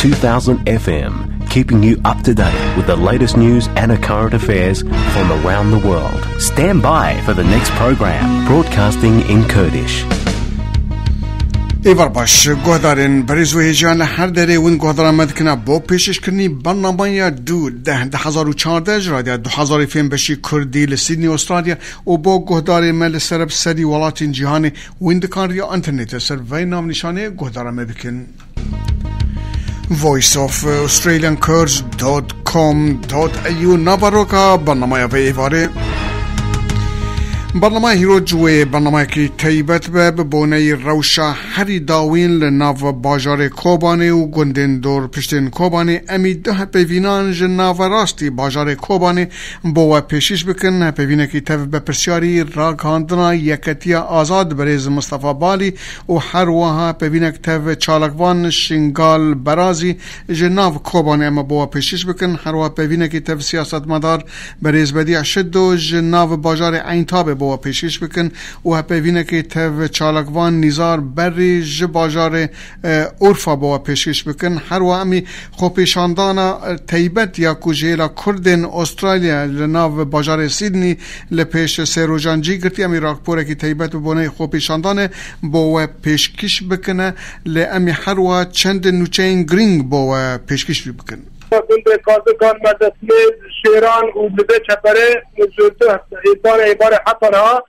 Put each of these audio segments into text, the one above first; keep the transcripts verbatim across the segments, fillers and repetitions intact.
two thousand F M, keeping you up to date with the latest news and current affairs from around the world. Stand by for the next program, broadcasting in Kurdish. Êvar baş, guhdarên berêz û hêjiyan li her derê win guhdara me dikine bo pêşkêşkirinî bernameya du deh du hezar û çardeh ji Radya du hezar F M beşî Kurdî li Sydney, Australya û bo guhdarê me li ser bi sedî welatên cîhanê win dikan riya internetê ser vê navnîşanê guhdara me bikin. Voice of Australian Kurds dot com dot A U naveroka bernameya vê êvarê. Bernameya hîro ji wê bernamayekî taybet be, bi boneyî rewşa herî dawîn li nav bajarê Kobanê û gundên dor piştên Kobanê, em î du hevpeyvînan ji naverastî bajarê Kobanê bo we pêşkêş bikin. Hevpeyvînekî tev berpirsyarî ragihandina Yeketiya Azad birêz Mistefa Balî û her wiha peyvînek tev çalakvan Şingal Berazî ji nav Kobanê em ê bo we pêşkêş bikin. Her wiha peyvînekî tev siyasetmedar berêz Bedîa Şido ji nav bajarê Eyntabê bo we pêşkêş bikin û hevpeyvînekî tev çalakvan Nîzar Berrî ji bajarê, e, Urfa bo we pêşkêş bikin. Her wiha em î xwepêşandana, e, taybet ya ku ji hêla Kurdên Australya li nav bajarê Sydney li pêş sê rojan cî girtî, em ê raporekî taybet bi boneyê xwepêşandane bo we pêşkêş bikine, lê em ê her wiha çend nûçeyên girîng bo we pêşkêş bikin. Gundê Kazikan, Merdesmêr, Şêran û li vê çeperê ji du hêzanê êvarê heta niha,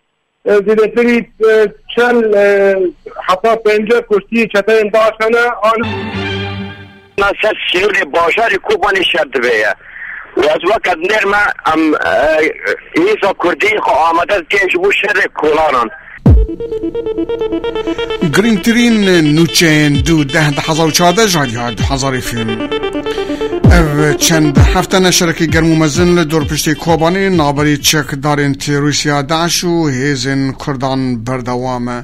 e, zêdetirî, e, çend, e, heta pêncî kuştî çeteyên DAIŞ hene, an Me ser sînorê bajarê Kobanê şer dibe ye. Û ez weke dinêr me, em, e, hêza Kurdî xwe amade dike ji bo şerê kolanan. Girîngtirîn nûçeyên du deh du hezar û çardeh ji Radya du hezar F M. Ev çend hefte ne şerekî germ û mezin li dorpiştê Kobanê navberî çekdarên terorîst ya DAIŞ û hêzên Kurdan berdewam e.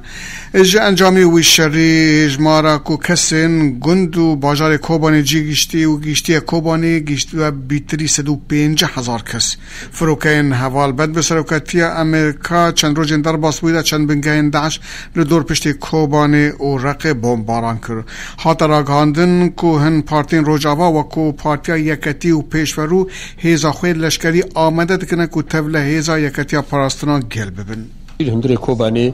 Ji encamê wî şerî hêjmara ku kesên gund û bajarê Kobanê cî giştî û giştiye Kobanê giştiye bîtirî sed û pêncî hezar kes. Firokeyên hevalbet bi serokatiya Amerîka çend rojên derbas bûyî de çend bingehên DAIŞ li dor piştê Kobanê û Reqê bombaran kir. Hate ragihandin ku hin partiyên Rojava wekû Partiya Yeketî û Pêşverû hêza xwe leşkerî amade dikine ku tev li hêza Yeketiya Parastina Gel bibin. Li hundirê Kobanê,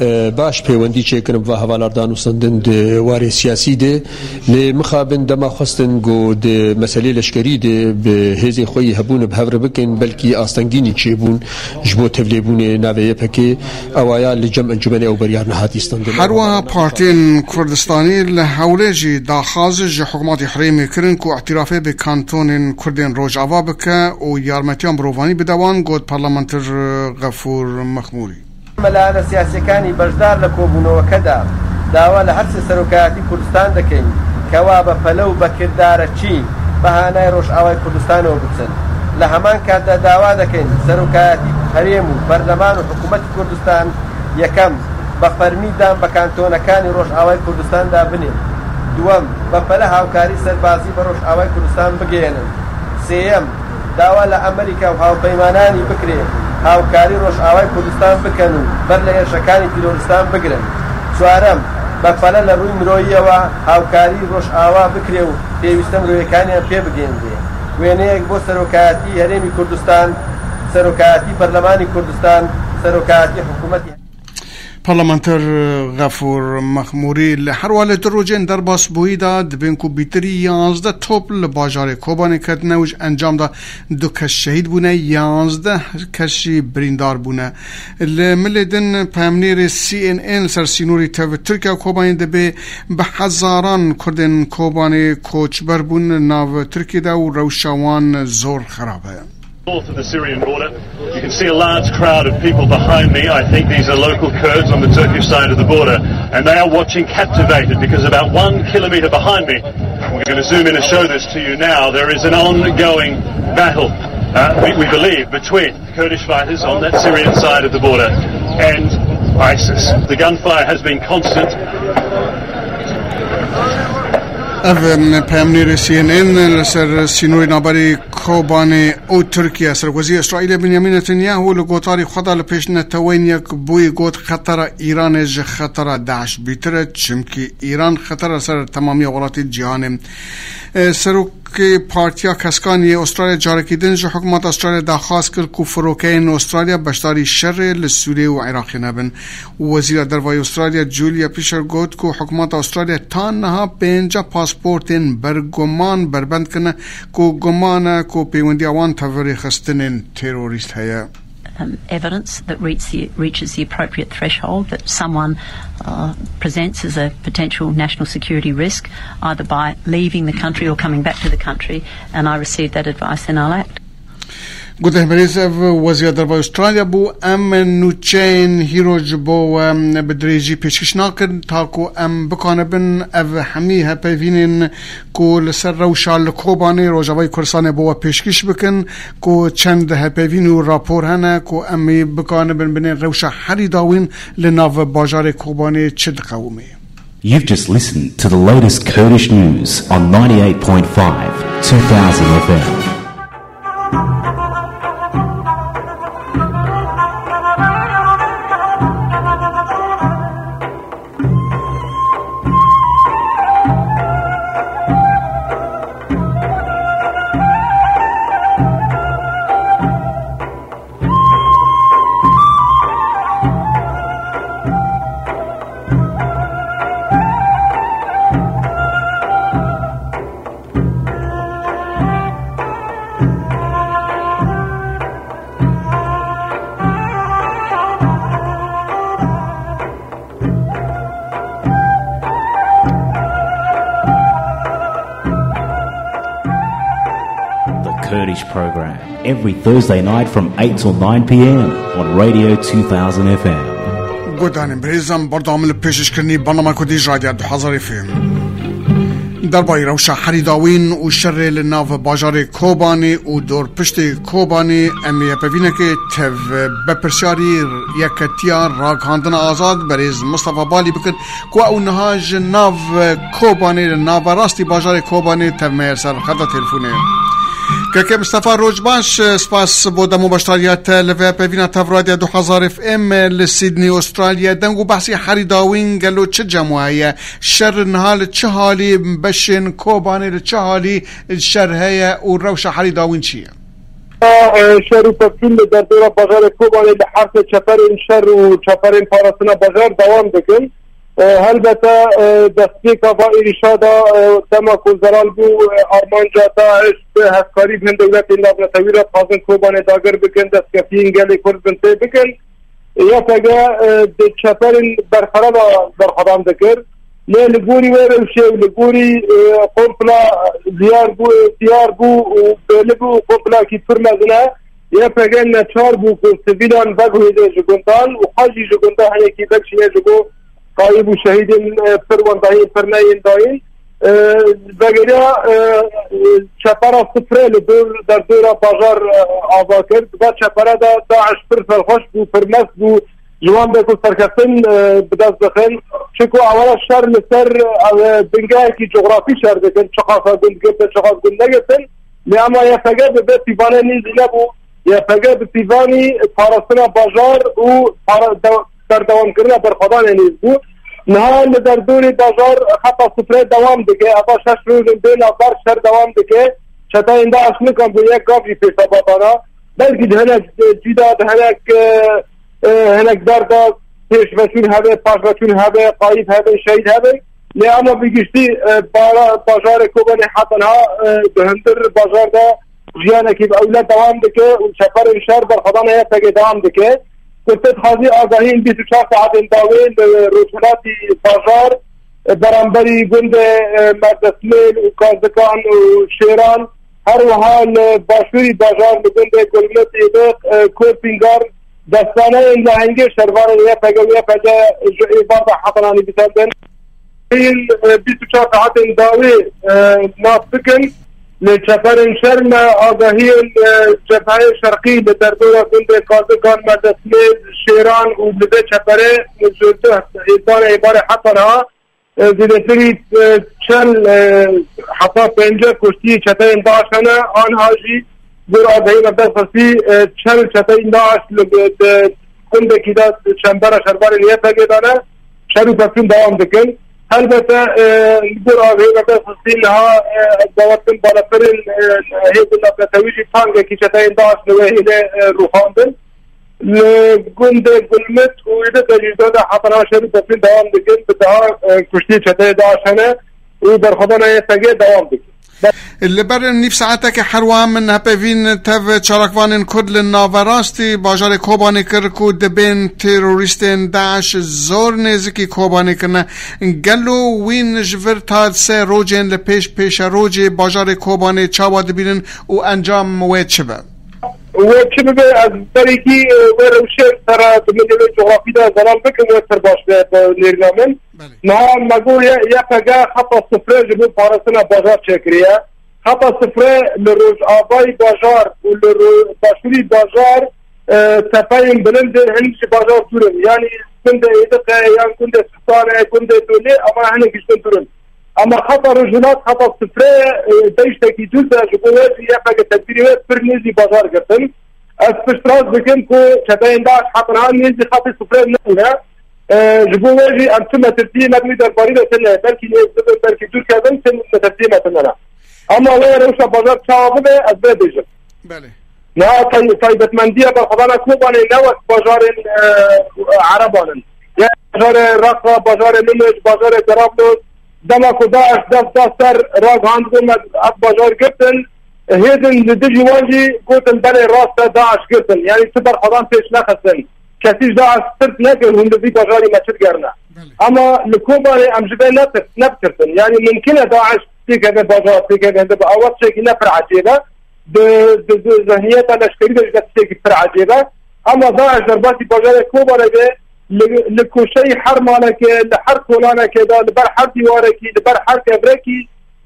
e, baş pêwendî çêkirin bi va hevalardan û sendin di warê siyasî de. Lê mixabin dema xwestin ku di meselê leşkerî de bi hêzên xwe yî hebûn bi hev re bikin, belkî astengînî çêbûn ji bo tevlêbûnê navê Y P G. Ewaya li cem encûmenê ew beryar nehatî stendin. Her wiha partiyên Kurdistanî li Hewlê jî daxwaz ji hikûmetê herêmê kirin ku îtirafê bi kantonên Kurdên Rojava bike û yarmetiya mirovanî bide wan, got parlamenter Xefûr Mexmûrî. Hemû لایەنە سیاسییەکانی بەشدار لە کۆبوونەوەکەدا داوا لە هەرسێ سەرۆکایەتی کوردستان دەکەین کەوا بە پەلە و بە کردارەکی بەهانای ڕۆژئاوای کوردستانەوە بچن. لە هەمان کاتدا داوا دەکەین سەرۆکایەتی هەرێم و پەرلەمان و حکوومەتی کوردستان یەکەم، بە فەرمی دان بە کانتۆنەکانی ڕۆژئاوای کوردستاندا بنێن. دووەم، بە پەلە هاوکاری سەربازی بە ڕۆژئاوای کوردستان بگەیەنن. سێیەم، داوا لە ئەمریکا و هاوپەیمانانی بکرێ هاوکاری ڕۆژئاوای کوردستان بکەن و بەر لە هێرشەکانی تیرۆریستان بگرن. چوارەم، بە پەلە لە ڕووی مرۆییەوە هاوکاری ڕۆژئاوا بکرێ و پێویستە مرۆیەکانیان پێ بگەیەنرێ. وێنەیەک بۆ سەرۆکایەتی هەرێمی کوردستان، سەرۆکایەتی پەرلەمانی کوردستان، سەرۆکایەتی حکوومەتی. Parlamenter Xefûr Mexmûrî li her wa li du rojên derbasbûyî de dibên ku bîtirî yanzdeh top li bajarê Kobanê ketine û ji encam de du kes şehîd bûne, yanzdeh kes jî birîndar bûne. Li milê din peyamnêrê C N N li ser sînorî tev Tirkiye û Kobanê dibê bi hezaran Kurdên Kobanê koçber bûn li nav Tirkiyê de û rewşa wan zor xerab e. North of the Syrian border. You can see a large crowd of people behind me. I think these are local Kurds on the Turkish side of the border, and they are watching captivated because about one kilometre behind me, we're going to zoom in and show this to you now, there is an ongoing battle, uh, we, we believe, between Kurdish fighters on that Syrian side of the border and ISIS. The gunfire has been constant. Ev, em, peyamnêrê C N N li ser sînorê navberî Kobanê û Tirkiye. Serokwezîrê Îsraîlê Benyamin Netanyahu li gotarî xwe de li pêş neteweyên yekbûyî got, xetera Îranê ji xetera DAIŞ bîtir e, çimkî Îran xetera ser temamiya welatê cîhanê. E, Serokê Partiya Keskan yê Australya carekî din ji hikûmeta Australya daxwaz kir ku firokeyên Australya beşdarî şerê li Sûriyê û Iraqê nebin. Wezîra Derva yê Australya Julia Fisher got ku hikûmeta Australya ta niha pêncî pasportên berguman berbend kirine ku guman e ku pêwendiya wan tev rêxistinên terorîst heye. Um, evidence that reach the, reaches the appropriate threshold that someone uh, presents as a potential national security risk, either by leaving the country or coming back to the country, and I receive that advice, then I'll act. Gotên berêz, ev Wezîra Derva Australya bû. Em nûçeyên hîro ji bo we bi dirêjî pêşkêş nakin, ta ku em bikanibin ev hemî hepevînên ku li ser rewşa li Kobanê Rojavayê Kurdistanê bo we pêşkêş bikin, ku çend hepevîn û rapor hene ku em ê bikanibin binên rewşa herî dawîn li nav bajarê Kobanê çi diqewimê. You've just listened to the latest Kurdish news on ninety-eight point five two thousand F M. The Kurdish Programme, every Thursday night from eight till nine p.m. on Radio two thousand F M. Guhdarên birêz, em berdewam li pêşkêşkirinî bernama Kurdî ji Radya du hazar F M. Derbarê rewşa herî dawîn û şerê li nav bajarê Kobanê û dorpiştê Kobanê em ê hepevînekê tev berpirsyarî Yeketiya Ragihandina Azad berêz Mistefa Balî bikin ku ew niha ji nav Kobanê li naverastî bajarê Kobanê tev me ye ser xeta telefonê. Keke Mistefa, roj baş, spas bo demo beşdariya te li vê hepevîna tev Radya du hazar F M li Sydney, Australya. Deng û behsê herî dawîn gelo çi cem we heye? Şer niha li çi halî, beşên Kobanê li çi halî şer heye û rewşa herî dawîn çi ye? E, şer û pevçûn li derdora bajarê Kobanê li her sê çeperên şer û çeperên parastina bajar dewam dikin. E, helbete, e, destpêka va êrîşa de, e, dema ku zelal bû, e, armanca DAIŞ bi hevkarî bi hin dewletên navnetewî re dixwazin Kobanê dagir bikin, destkeftiyên gelê Kurd bin tê bikin. Y P G, e, di çeperên berxereba berxwedan dikir. Lê li gorî wê rewşê û li gorî, e, kompla diyar bû, diyar bû û belî bû, komplakî pir mezin e. Y P G neçar bû ku sivîlan veguhêze ji gundan û xwe jî ji gunda hinekî vekişîne ji bo qayîb û şehîdên, e, pir wendahîn, pir neyên dayîn. E, vegeriya, e, e, çepera sifre li dor, derdora bajar, e, ava kir. Di va çepere de DAIŞ pir serxweş bû, pir mest bû. Ji wan de ku serkeftin, e, bi dest bixin. Çiku ewela şer li ser, e, bingehekî cografî şer dikin. Çiqasa gund girtin, çiqas gund negirtin. Lê ema Y P G bi vê pîvanê nîzî nebû. Y P G bi pîvanî parastina bajar û para-, de-, berdewamkirina berxwedanê nêz bû. Niha li derdorê bajar xeta sifrê dewam dike. Eva şeş roj in bê navber şer dewam dike. Çeteyên DAIŞ nikan bi yek gav jî pêşeva dana. Belkî di hinek cî de, di hinek, e, e, hinek ber de pêşveçûn hebe, paşveçûn hebe, qayîb hebe, şehîd hebe. Lê ema bi giştî, e, bara-, bajarê Kobanê heta niha, e, di hundir bajar de jiyanekî bi ewle dewam dike û çeperên şer berxwedanê Y P G dewam dike. Ku te dixwazî agahiyên bîst û çar saetên dawê li rojhilatî bajar, e, beramberî gundê, e, Merdesmêl û Kazikan û Şêran, her wiha li başûrî bajar li gundê Gulmit, Îliq, e, Kurpîngar, destaneyên lehengê şervanên Y P G û Y P G ji êvar de hatine nivîsandin. Ên, e, bîst û çar saetên dawî, e, nas bikin. Li çeperên şer me agahiyên, e, Cebheyê Şerqî li derdora gundê Kazikan, Merdesmêl, Şêran û li vê çepere ji du hêzanê êvarê heta niha, e, zêdetirî, e, çel, e, heta pêncî kuştî çeteyên DAIŞ hene, anha jî gor agahî me dest xistî, e, çel çeteyên DAIŞ li, di gundekî de çembera şervanên Y P G de ne, şer û pevçûn dewam dikin. Helbete, e, gor agahî me dest xistî niha, e, ez bawer dikim balafirên, e, hêzên navnetewî jî tangekî çeteyên DAIŞ li wê hêlê, e, rûxandin. Li gundê Gulmit û êdî de jî zêde heta niha şer û pevçûn dewam dikin, bi deha, e, kuştî çeteyê DAIŞ hene û berxwedana Y P G dewam dikin. Li ber nîv saeteke herwa min hepevîn tev çalakvanên Kurd li naverastî bajarê Kobanê kir ku dibên terorîstên DAIŞ zor nêzikî Kobanê kirine. Gelo wîn ji vir ta sê rojên li pêş pêşerojê bajarê Kobanê çawa dibînin û encam wê çi be? Wê çi bibe, ez berekî, e, wê rewşê sera di milê wê cografî de zelal bikim, wê pir baş be, be nêrîna min. Belê. Niha me got Y P G xeta sifre ji bo parastina bajar çêkiriye. Xeta sifre li rojavayî bajar û li ro-, başûrî bajar, e, tepeyên bilind in, hin ji bajar dûr in. Yanî gundê Êdiqe yan gundê Sultan e, gundê Dolê, ama hinek ji bin dûr in. Ama xeta rojhilat, xeta sifre, e, deştekî dûr de, ji bo wê jî Y P G tedbîrê wê pir nêzî bajar girtin. Ez piştrast dikim ku çeteyên DAIŞ heta niha nêzî xetê sifre nebûne. E, ji bo wê jî em tu metirtiyê me di wî derbarî de tune, belkî nêz bibin, belkî dûr kevin, tu metirtiyê me tune ne. Ama wê rewşa bajar çawa bibe, ez vê bêjim. Belê. Niha tay-, taybetmendiya berxwedana Kobanê ne wek bajarên, e, Ereban in. Ya bajarê Reqa, bajarê Minij, bajarê Cerablos, dema ku DAIŞ dest da ser, ragihandibû me ev bajar girtin, hêzên li dijî wan jî gotin belê rast e, DAIŞ girtin. Yanî tu berxwedan pêş nexistin. Kesî ji DAIŞ tirs nekir, hûn li vî bajarî me çi digerine. Belê. Ama li Kobanê em ji vê netirs-, nebitirsin. Yanî mumkin e DAIŞ têkeve bajar, têkeve hinde bi awaz tiştekî ne pir ecêb e. Di, di, di zihniyeta leşkerî de jî ne tiştekî pir ecêb e. Ama DAIŞ derbasî bajarê Kobanê be, li, li koşeyî her malekê, li her kolanekê de, li ber her dîwarekî, li ber her kevrekî,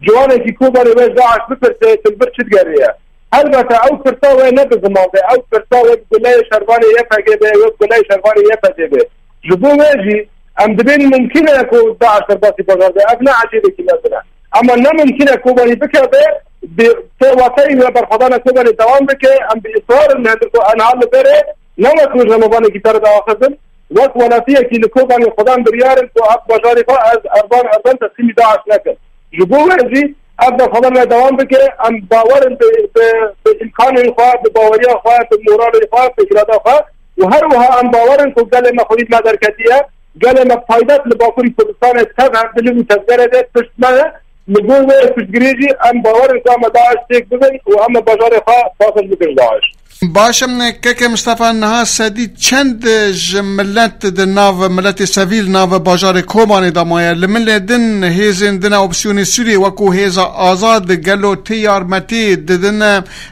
ciwanekî Kobanê wê ji DAIŞ bipirse, tu li vir çi digeriye? Helbete ew pirsa wê ne bi ziman be, ew pirsa wê bi guleyê şervanê Y P G be, wê bi guleyê şervanê Y P G be. Ji bo wê jî em dibên mumkin e ku DAIŞ derbasî bajar be. Ev ne ecêbekî mezin e. Ama ne mumkin e Kobanî bike be, bi tê wateyî wê berxwedana Kobanê dewam bike, em bi israr in, li hendir ku enha li berê, ne wek rojnamevanekî pere diaxivin, wek welatiyekî li Kobanê xwedan biryar in ku ev bajarê xwe ez erban erban teslîmî DAIŞ nekin. Ji bo we jî ev berxwedan me dewam bike, em bawer in bi, bi, bi îmkanên xwe, bi baweriya xwe, bi moralê xwe, bi îrada xwe û her wiha em bawer in ku gelê me xwedî me derketiye, gelê me paydet li Bakurî Kurdistanê tev hevdilî û tevgerê de pişt me ye. Li gor wê piştgirê jî em bawer in ku em ê DAIŞ têk bibin û em ê bajarê xwe paqij bikin ji DAIŞ. Baş e, keke Mistefa, niha sedî çend ji milet di nav miletê sivîl nav bajarê Kobanê de maye? Li milê din hêzên din a opsiyonê Sûriyê wekû Hêza Azad gelo tê yarmetî didin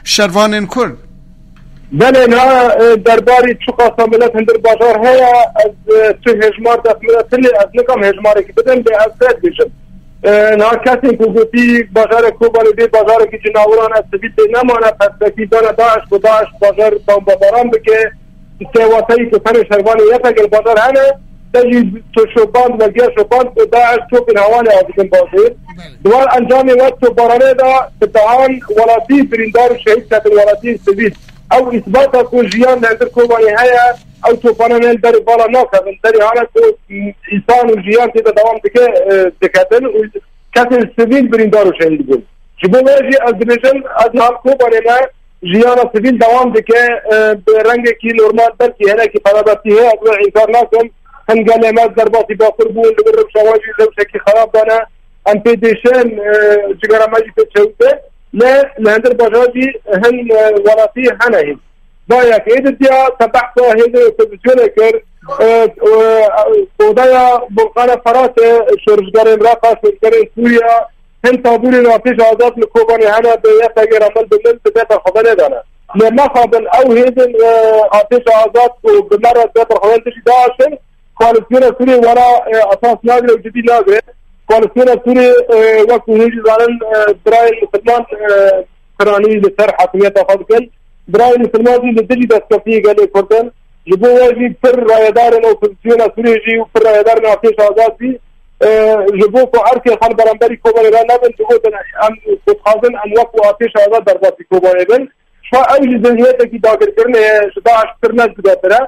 şervanên Kurd? Belê, niha, e, derbarî çiqasa milet hundir bajar heye, ez, e, tu hêjmar dest min re tune, ez nikim hêjmarekî bidim, lê ez vê dibêjim. E, niha kesên ku gotî bajarê Kobanê bê bajarekî cinawiran e, sivîl tê nemane, pestekî dane DAIŞ, ku DAIŞ bajar bombebaran bike, sêwateyî ku tenê şervanê Y P G li bajar hene, te jî tu şopand, belgeya şopand ku DAIŞ topên hewanê avêtin bajêr. Di wan encamê wek topbaranê de bi dehan welatî birîndar û şehîd ketin, welatiyên sivîl. Ew îsbata ku jiyan li hundir Kobanê heye, ew topane ne li derê bala nakevin. Derê hane ku însan û jiyan tê de dewam dike, e, diketin û kesên sivîl birîndar û şehîd bûn. Ji bo vê jî ez dibêjim, ez niha li Kobanê me jiyana sivîl dewam dike, e, bi rengekî normal, belkî hinekî qerebetî heye, ez wê înkar nakim. Hin gelê me derbasî Bakur bûn, li wir rewşa wan jî rewşekî xerab dane. Em pê dêşin, e, cigera me jî pê çewite. Lê li hundir bajar jî hin, e, welatî hene hîn. Dayek ê didiya te behsa hêzên opozîsyonê kir, e, e, odeya Volqana Feratê, şoreşgerên Reqa, şoreşgerên Sûriya, hin tabûrên Artêşa Azad li Kobanê hene, bi Y P G re mil bi mil bi vê berxwedanê de ne. Lê mexabin ew hêzên, e, Artêşa Azad ku bi me re vê berxwedanê dijî DAIŞ in, koalîsyona Sûriyê wera, e, esas nagire û cidî nagire. Koalîsyona Sûriyê, e, wek ku hûn jî zanin, e, birayên misilman, e, piranî li ser hikûmeta xwe dikin. Birayên misilman jî li dijî destkeftiyê gelê Kurd in. Ji bo we jî pir rayedarên opozîsyona Sûriyê jî û pir rayedarên Artêşa Azad jî, e, ji bo ku erkê xwe li beramberî Kobanê re nebin, digotin em, ku dixwazin em wek ku artêşa azad derbasî Kobanê bin. Ji xwe ew jî zihniyetekî dagirkirinê ye, ji DAIŞ pir ne cudatir e.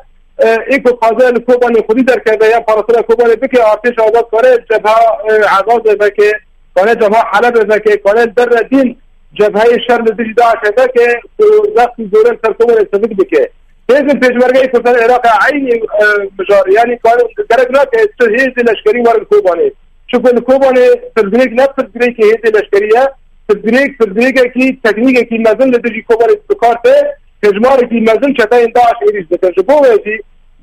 E, ê ku dixwaze li Kobanê xwedî derkeve ya parastina Kobanê bike, artêşa azad kare cebha, e, Ezazê veke, kane cebha Helebê veke, kane li derve dîn cebheyê şer li dijî DAIŞê veke, ku rextî zor e li ser Kobanê sivik bike. Hêzên Pêşmergeyê Kurdan Iraqê eynî, e, mijar, yanî kar-, gerek nake tu hêzê leşkerî werin Kobanê. Çunku li Kobanê pirsgirêk ne pirsgirêkê hêzê leşkerî ye, pirsgirêk, pirsgirêkekî teknîkekî mezin li dijî Kobanê bi kar tê, hejmarekî mezin çeteyên DAIŞ êrîş dikin. Ji bo wê jî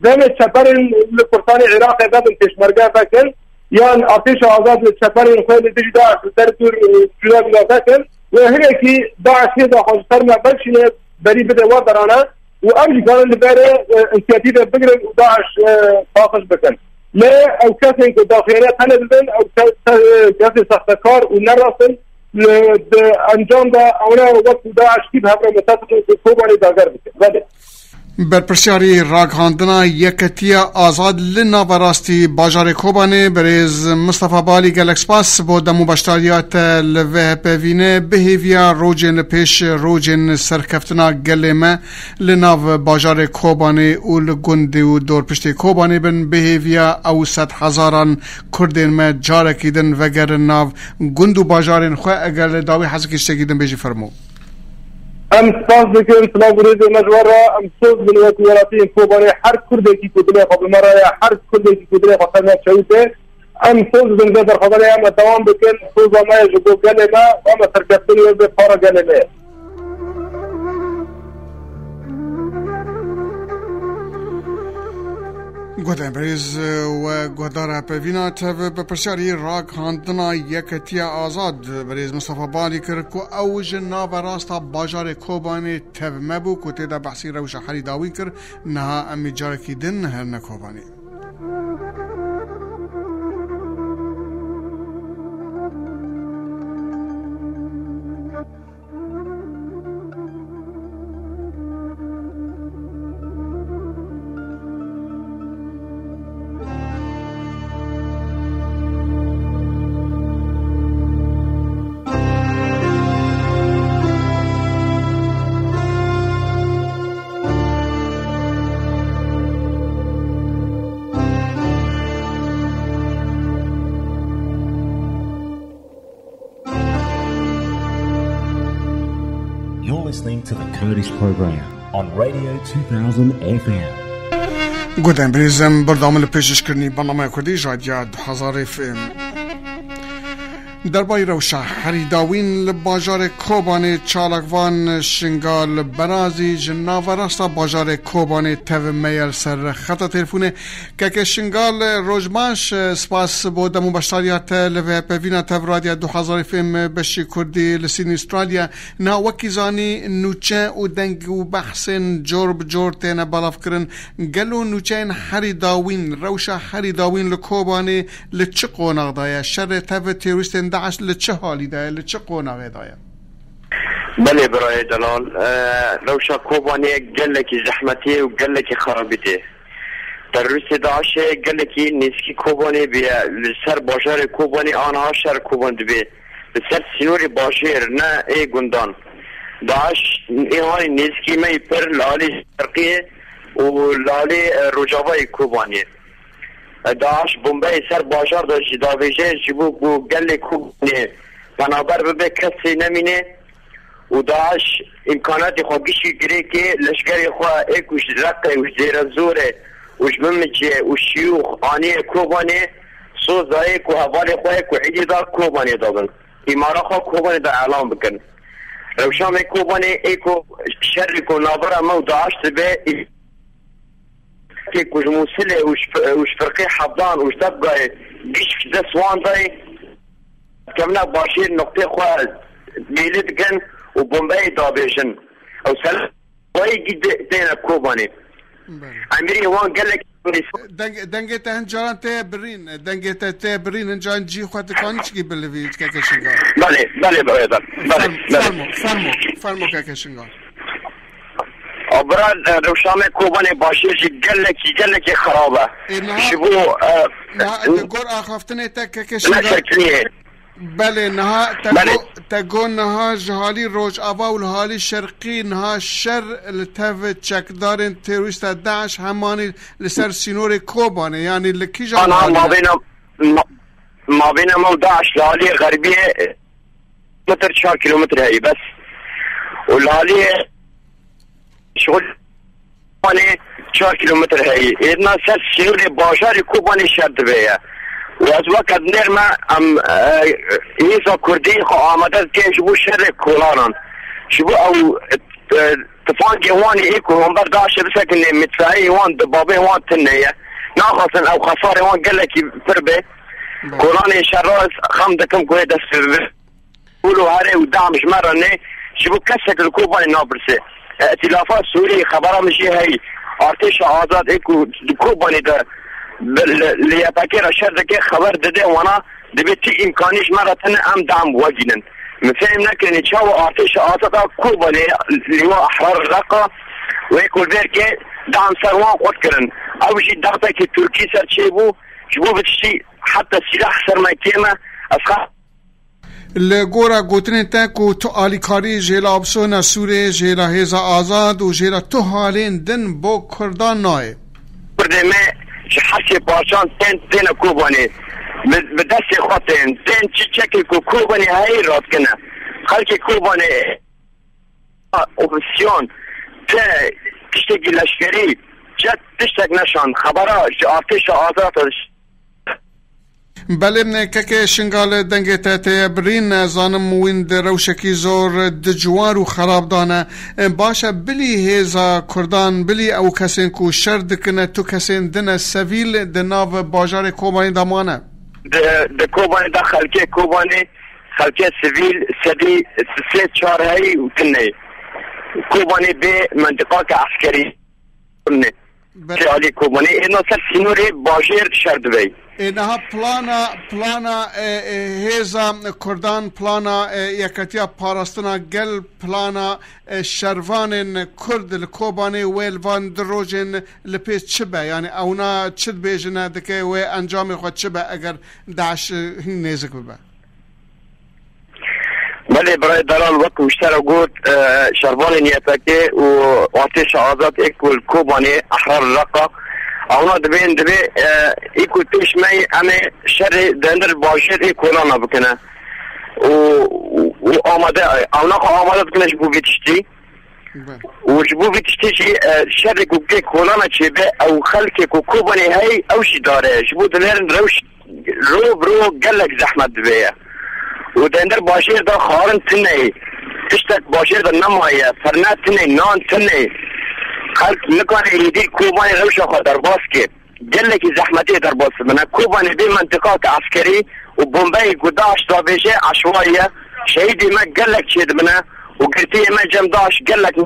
demê çeperên li Kurdanê Iraqê vebin pêşmerge vekin, yan artêşa azad li çeperên xwe li dijî DAIŞ li ser dûr, e, cuda cuda vekin, wê hinekî DAIŞ hêza xwe ji ser me vekişîne, berî bide we berane û em jî karin li berê, e, însiyatîve bigirin û DAIŞ, e, paqij bikin. Lê ew kesên ku daxiyane tenê didin, ew ke-, ke-, kesên sextekar û nerast in, li, di encam de ewne wek ku DAIŞ kî bi hev re mutefik in ku Kobanê dager bikin. Belê. Berpirsiyarî ragihandina Yeketiya Azad li naverastî bajarê Kobanê, birêz Mistefa Balî, gelek spas bo dem û beşdariya te li vê hepevînê. Bi hêviya rojên li pêş, rojên serkeftina gelê me li nav bajarê Kobanê û li gundê û dorpiştê Kobanê bin, bi hêviya ew sed hezaran Kurdên me carekî din vegerin nav gund û bajarên xwe. Eger li dawî hezikî tiştekî din bêjî, fermo. Em spas dikin, silav û rêzê me ji we re. Em soz bin wek welatiyên Kobanê, her Kurdekî ku dilê xwe bi me re ye, her Kurdekî ku dilê xwe ser me çewite. Em soz didin vê berxwedanê, em ê dewam bikin. Soza me ye ji bo gelê me, em ê serkeftin wê bê para gelê me. Guhdarên birêz we guhdara pevîna tev bi pirsyarî ragihandina Yeketiya Azad birêz Mistefa Balî kir ku ew ji naverasta bajarê Kobanê tev me bû ku tê de behsî rewşa herî dawî kir. Niha em ê carekî din herine Kobanê. You're listening to the Kurdish Program on Radio two thousand F M. Guhdarên birêz, em berdewam in li pêşkêşkirinî bernameya Kurdî ji Radya du hazar F M. Derbarî rewşa herî dawîn li bajarê Kobanê, çalakvan Şingal Berazî ji naverasta bajarê Kobanê tev me ye li ser xeta telefonê. Keke Şingal, roj baş, spas bo dem û beşdariya te li vê hepevîna tev Radya du hazar F M beşî Kurdî li Sydney, Australya. Niha wekî zanî, nûçe û deng û behsên cor bi cor têne belavkirin. Gelo nûçeyên herî dawîn, rewşa herî dawîn li Kobanê li çi qonax de ye? Şerê tev terorîstên DAIŞ li çi halî de ye, li çi qonaxê de ye? Belê birayê delal, e, rewşa Kobanê gelekî zehmetî ye û gelekî xerabî tê. Terorîstê DAIŞê gelekî nêzîkî Kobanê bûye, li ser bajarê Kobanê aniha şer Koban dibê. Li ser sînorê bajêr, ne ê gundan. DAIŞ ê hanî nêzîkî me yî pir li alî şerqiyê û li alî, e, rojavayê Kobanê. E, DAIŞ bombeyê ser bajar de jî davêje ji bo ku gelê Kobanê penaber bibe, kesê nemîne û DAIŞ îmkanatê xwe gişkî girêkê leşkerê xwe ê ku ji Reqê û ji Dêrezorê û ji Mimicê û Şiyûx aniye Kobanê, soza yê ku hevalê xwe yê ku êdî da Kobanê de bin. Îmara xwe Kobanê de elan bikin. Rewşa me Kobanê ê ku şerê ku navbera me û DAIŞ dibe, kê ku ji Mûsilê û ji, û ji firqê Hefdan û ji Debgayê gişk ji dest wan dayê, kevne bajêr noqtê xwe mêlî dikin û bombeyê dabêjin. Ew ser xweyî gî de-, têne Kobanê. Belê. Emirê wan gelek Deng-, dengê te hin caran tê birîn, dengê te tê birîn, hin caran cî xwe dikanî çikî bilivî, keke Şingal. Belê, belê, belê, belê. Belê, Ferm-, belê. Fermo, fermo, fermo, keke Şingal. Abra, e, rewşa me Kobanê Başêr jî gelekî, gelekî xirab e. Ê, niha, Ji bo, e, niha te gor axaftinê te keke ne şinga-, şekiliyê. Belê, niha te Belê. go, te go niha ji halî Rojava û li halî Şerqî niha şer li tev çekdarên terorîsta DAIŞ hemanî li ser sînorê Kobanê, yanî li kîjan Ana halî ne? mabêna, ma-, mabêna me û DAIŞ li halî Xerbiyê, e, metre, çar kîlometre heye bes. Û li halî Şixul Kobanê çar kîlometre heye. Êdna ser sînorê bajarê Kobanê şer dibe ye. Û ez weke dinêr me em, e, hêza Kurdî xwe amade dike ji bo şerê kolanan. Ji bo ew, e, tifangê wan ê ku hember DAIŞê bisekine, mitrayê wan di babê wan tune ye. Naxwazin ew xesarê wan gelekî pir be. Kolanê şer re ez xem dikim ku ê dest pê bibe. Pûl û herê û dam ji me re ne, ji bo kesek li Kobanê napirsê. Îtîlafa Sûrî, xebera min jê heyî. Artêşa azad ê ku di Kobanê de bi, li, li Y P G re şer dike, xeber dide wana, dibê tu îmkanî ji me re tune em dam wegînin. Min fêm nekirinî çawa artêşa azad a Kobanê, Lîwa Ehrar Reqa, wê ku li vêrkê dam ser wan qut kirin. Ew jî dextekî Tirkî ser çêbû, ji bo bi tiştî heta sîlah ser me kêm e, ez xa- Li gora gotinên te ku tu alîkarî jê la opsiyona Sûrê, jê la hêza azad û jê la tu halên din bo Kurdan nayê. Kurdê me ji her sê parçan tên, têne Kobanê. Bi, bi destê xwe tên. Tên çi çekê ku Kobanê heyî radikine. Xelkê Kobanê opsiyon, te tiştekî leşkerî, çet tiştek neşand. Xebera ji artêşa azad Belê, keke Şingal, dengê te teye birîn, zanim wîn di rewşekî zor ducuwar û xerab de ne. Baş e, bilî hêza Kurdan, bilî ew kesên ku şer dikine, tu kesên din e sevîl di nav bajarê Kobanê de mane? Di, di Kobanê de xelkê Kobanê, xelkê sivîl sedî sê çar heyî û tune ye. Kobanê bê mentiqake eskerî ne. Be- Alî Kobanê êna ser sînorê bajêr şer dibey. Ê, niha plana, plana, e, e, hêza Kurdan, plana, e, Yeketiya Parastina Gel, plana, e, şervanên Kurd li Kobanê wê li van du rojên li pêş çi be? Yani ewna çi dibêjine, dike wê encamê xwe çi be eger DAIŞ, e, hin nêzik bibe? Belê, birayê Delal, wek û ji te re got, e, şervanên Y P G û Artêşa Azad ê ku li Kobanê, Ehrar Reqa, ewna dibên, divê, e, ê ku pêş me yê, em ê şerê di hundir bajêr ê kolana bikine. Û, û, û amade, ewna xwe amade dikine ji bo vê tiştî. Be. Û ji bo vê tiştê jî, e, şerê ku kê kolana çêbe, ew xelkê ku Kobanê hey, ew jî dare. Ji bo dinêrin rewş ro bi ro gelek zehmet dibe ye. Û di hundir bajêr de xwarin tune ye. Tiştek bajêr de nemaye. Firne tune, nan tune. Xelk nikane êdî Kobanê rewşa xwe derbas ke. Gelekî zehmetê derbas dibine. Kobanê bê mentiqake eskerî û bombeyê ku DAIŞ davêje eşwayî ye. Şehîdê me gelek çêdibine û girtiyê me cem DAIŞ gelek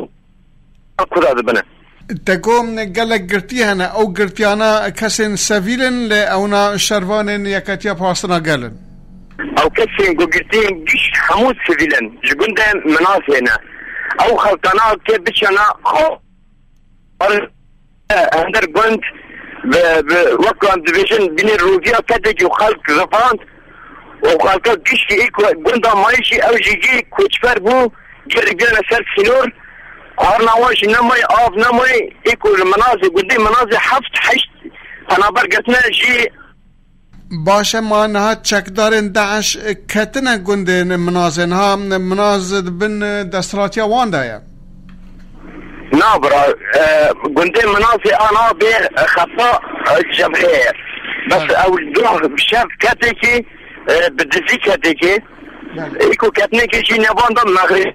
kuda dibine. Te got gelek girtî hene. Ew girtiyana kesên sevîl in, lê ewna şervanên Yeketiya Parastina Gel in? Ew kesên ku girtiyên giş hemû sivîl in. Ji gundê Minazê ne. Ew xelkana ke biçana xwe Her, e, hender gund bi, bi, wek em dibêjin, bînê roviya kedekî û xelk rifand û xelka gişkî ê ku gunda mayî jî ew jî yê koçber bû, gê digihne ser sînor, xwarina wan jî nemayî, av nemayî, ê ku li Minazê, gundê Minazê heft heşt penaber girtine jî. Baş e, ma niha çekdarên DAIŞ ketine gundên Minazê. Niha Minaz di bin desthilatiya wan de ye. Na bira, e, gundê Minazê ana bê xeta, e, cebhê ye. Bes Evet. ew doh şev ketekî, e, bi dizî ketekî. Evet. Ê ku ketinekê jî nevan da mexrib.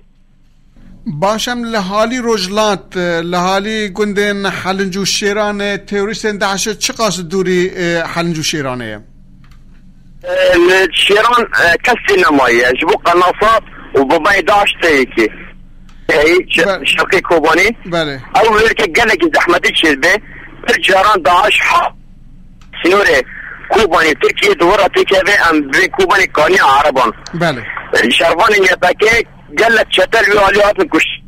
Baş em li halî rojhilat, li halî gundên Helinc û Şêranê, terorîstên DAIŞê çiqas dûrî, e, Helinc û Şêranê ye? E, li Şêran, e, kesî nemaye. Ji bo qenasat û bombeyê DAIŞ tê yekê. Hey, şe-, Be- şerqê Kobanê. Belê. Ew wêrke gelekî zehmetî çêdibe. Pir caran DAIŞ ha sînorê Kobanê Tirkiye duvara têkeve em bi Kobanê kaniya Ereban. Belê. E, şervanên Y P G gelek çete li wê alî hatin kuştin.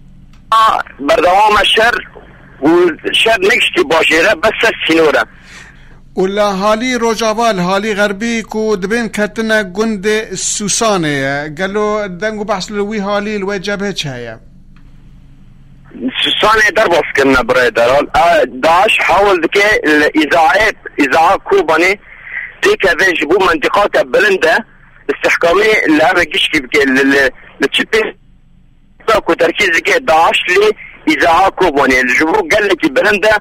Berdewam e şer û şer negiştî bajêre, bes ser sînor e. Û li halî rojava, li halî xerbî ku dibên ketine gundê Sûsanê ye. Gelo deng û behs li wî halî li wê cebhê çi heye? Sûsanê derbas kirine birê Delal. E, DAIŞ hewil dike li Îzaê, Îzaa Kobanê têkeve ji bo mentiqake bilind e, istihkamê li eve gişkî bike, li, li, li çi pê ku terkîz dike DAIŞ lê Îzaa Kobanê. Ji bo gelekî bilind e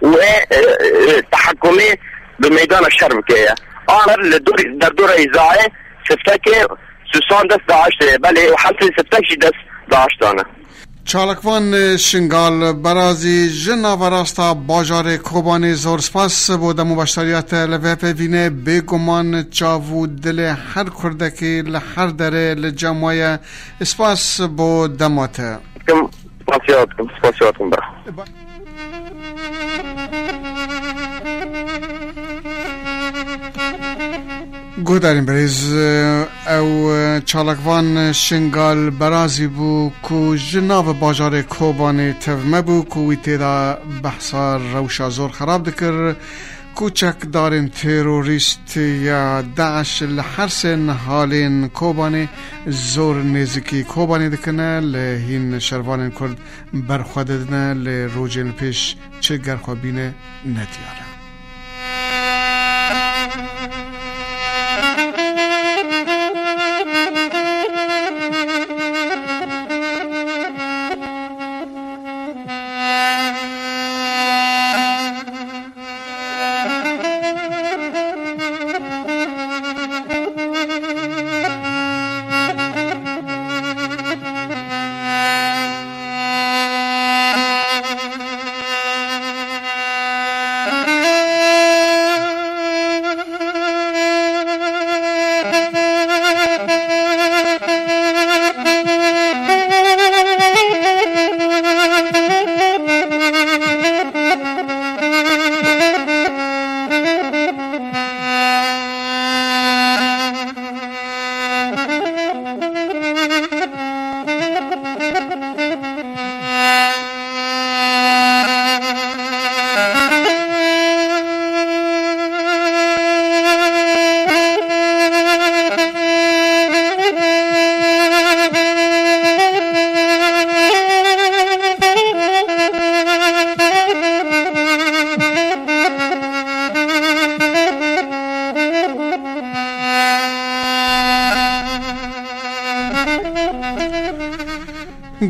û ê, e, e, tehekumê bi meydana şer bike ye. Aner li dor, derdora Îzaê siftekê Sûsan dest DAIŞ de ye. Belê û hemsê siftek jî dest DAIŞ dane. Çalakvan Şingal Berazî ji naverasta bajarê Kobanê zor spas bo dem û beşdariya te li vê pevînê. Bêguman çav û dilê her Kurdekî li her derê li cem we ye. Spas bo dema te. Dikim, spasiya dikim, spasiya dikim bira. Guhdarên birêz, ew çalakvan Şingal Berazî bû ku ji nav bajarê Kobanê tevme bû ku wî têda behsa rewşa zor xerab dikir ku çekdarên terorîst ya DAIŞ li her sê nihalên Kobanê zor nêzikî Kobanê dikine, li hîn şervanên Kurd berxwe didine, lê rojên li pêş çi gerxwebîne ne diyar e.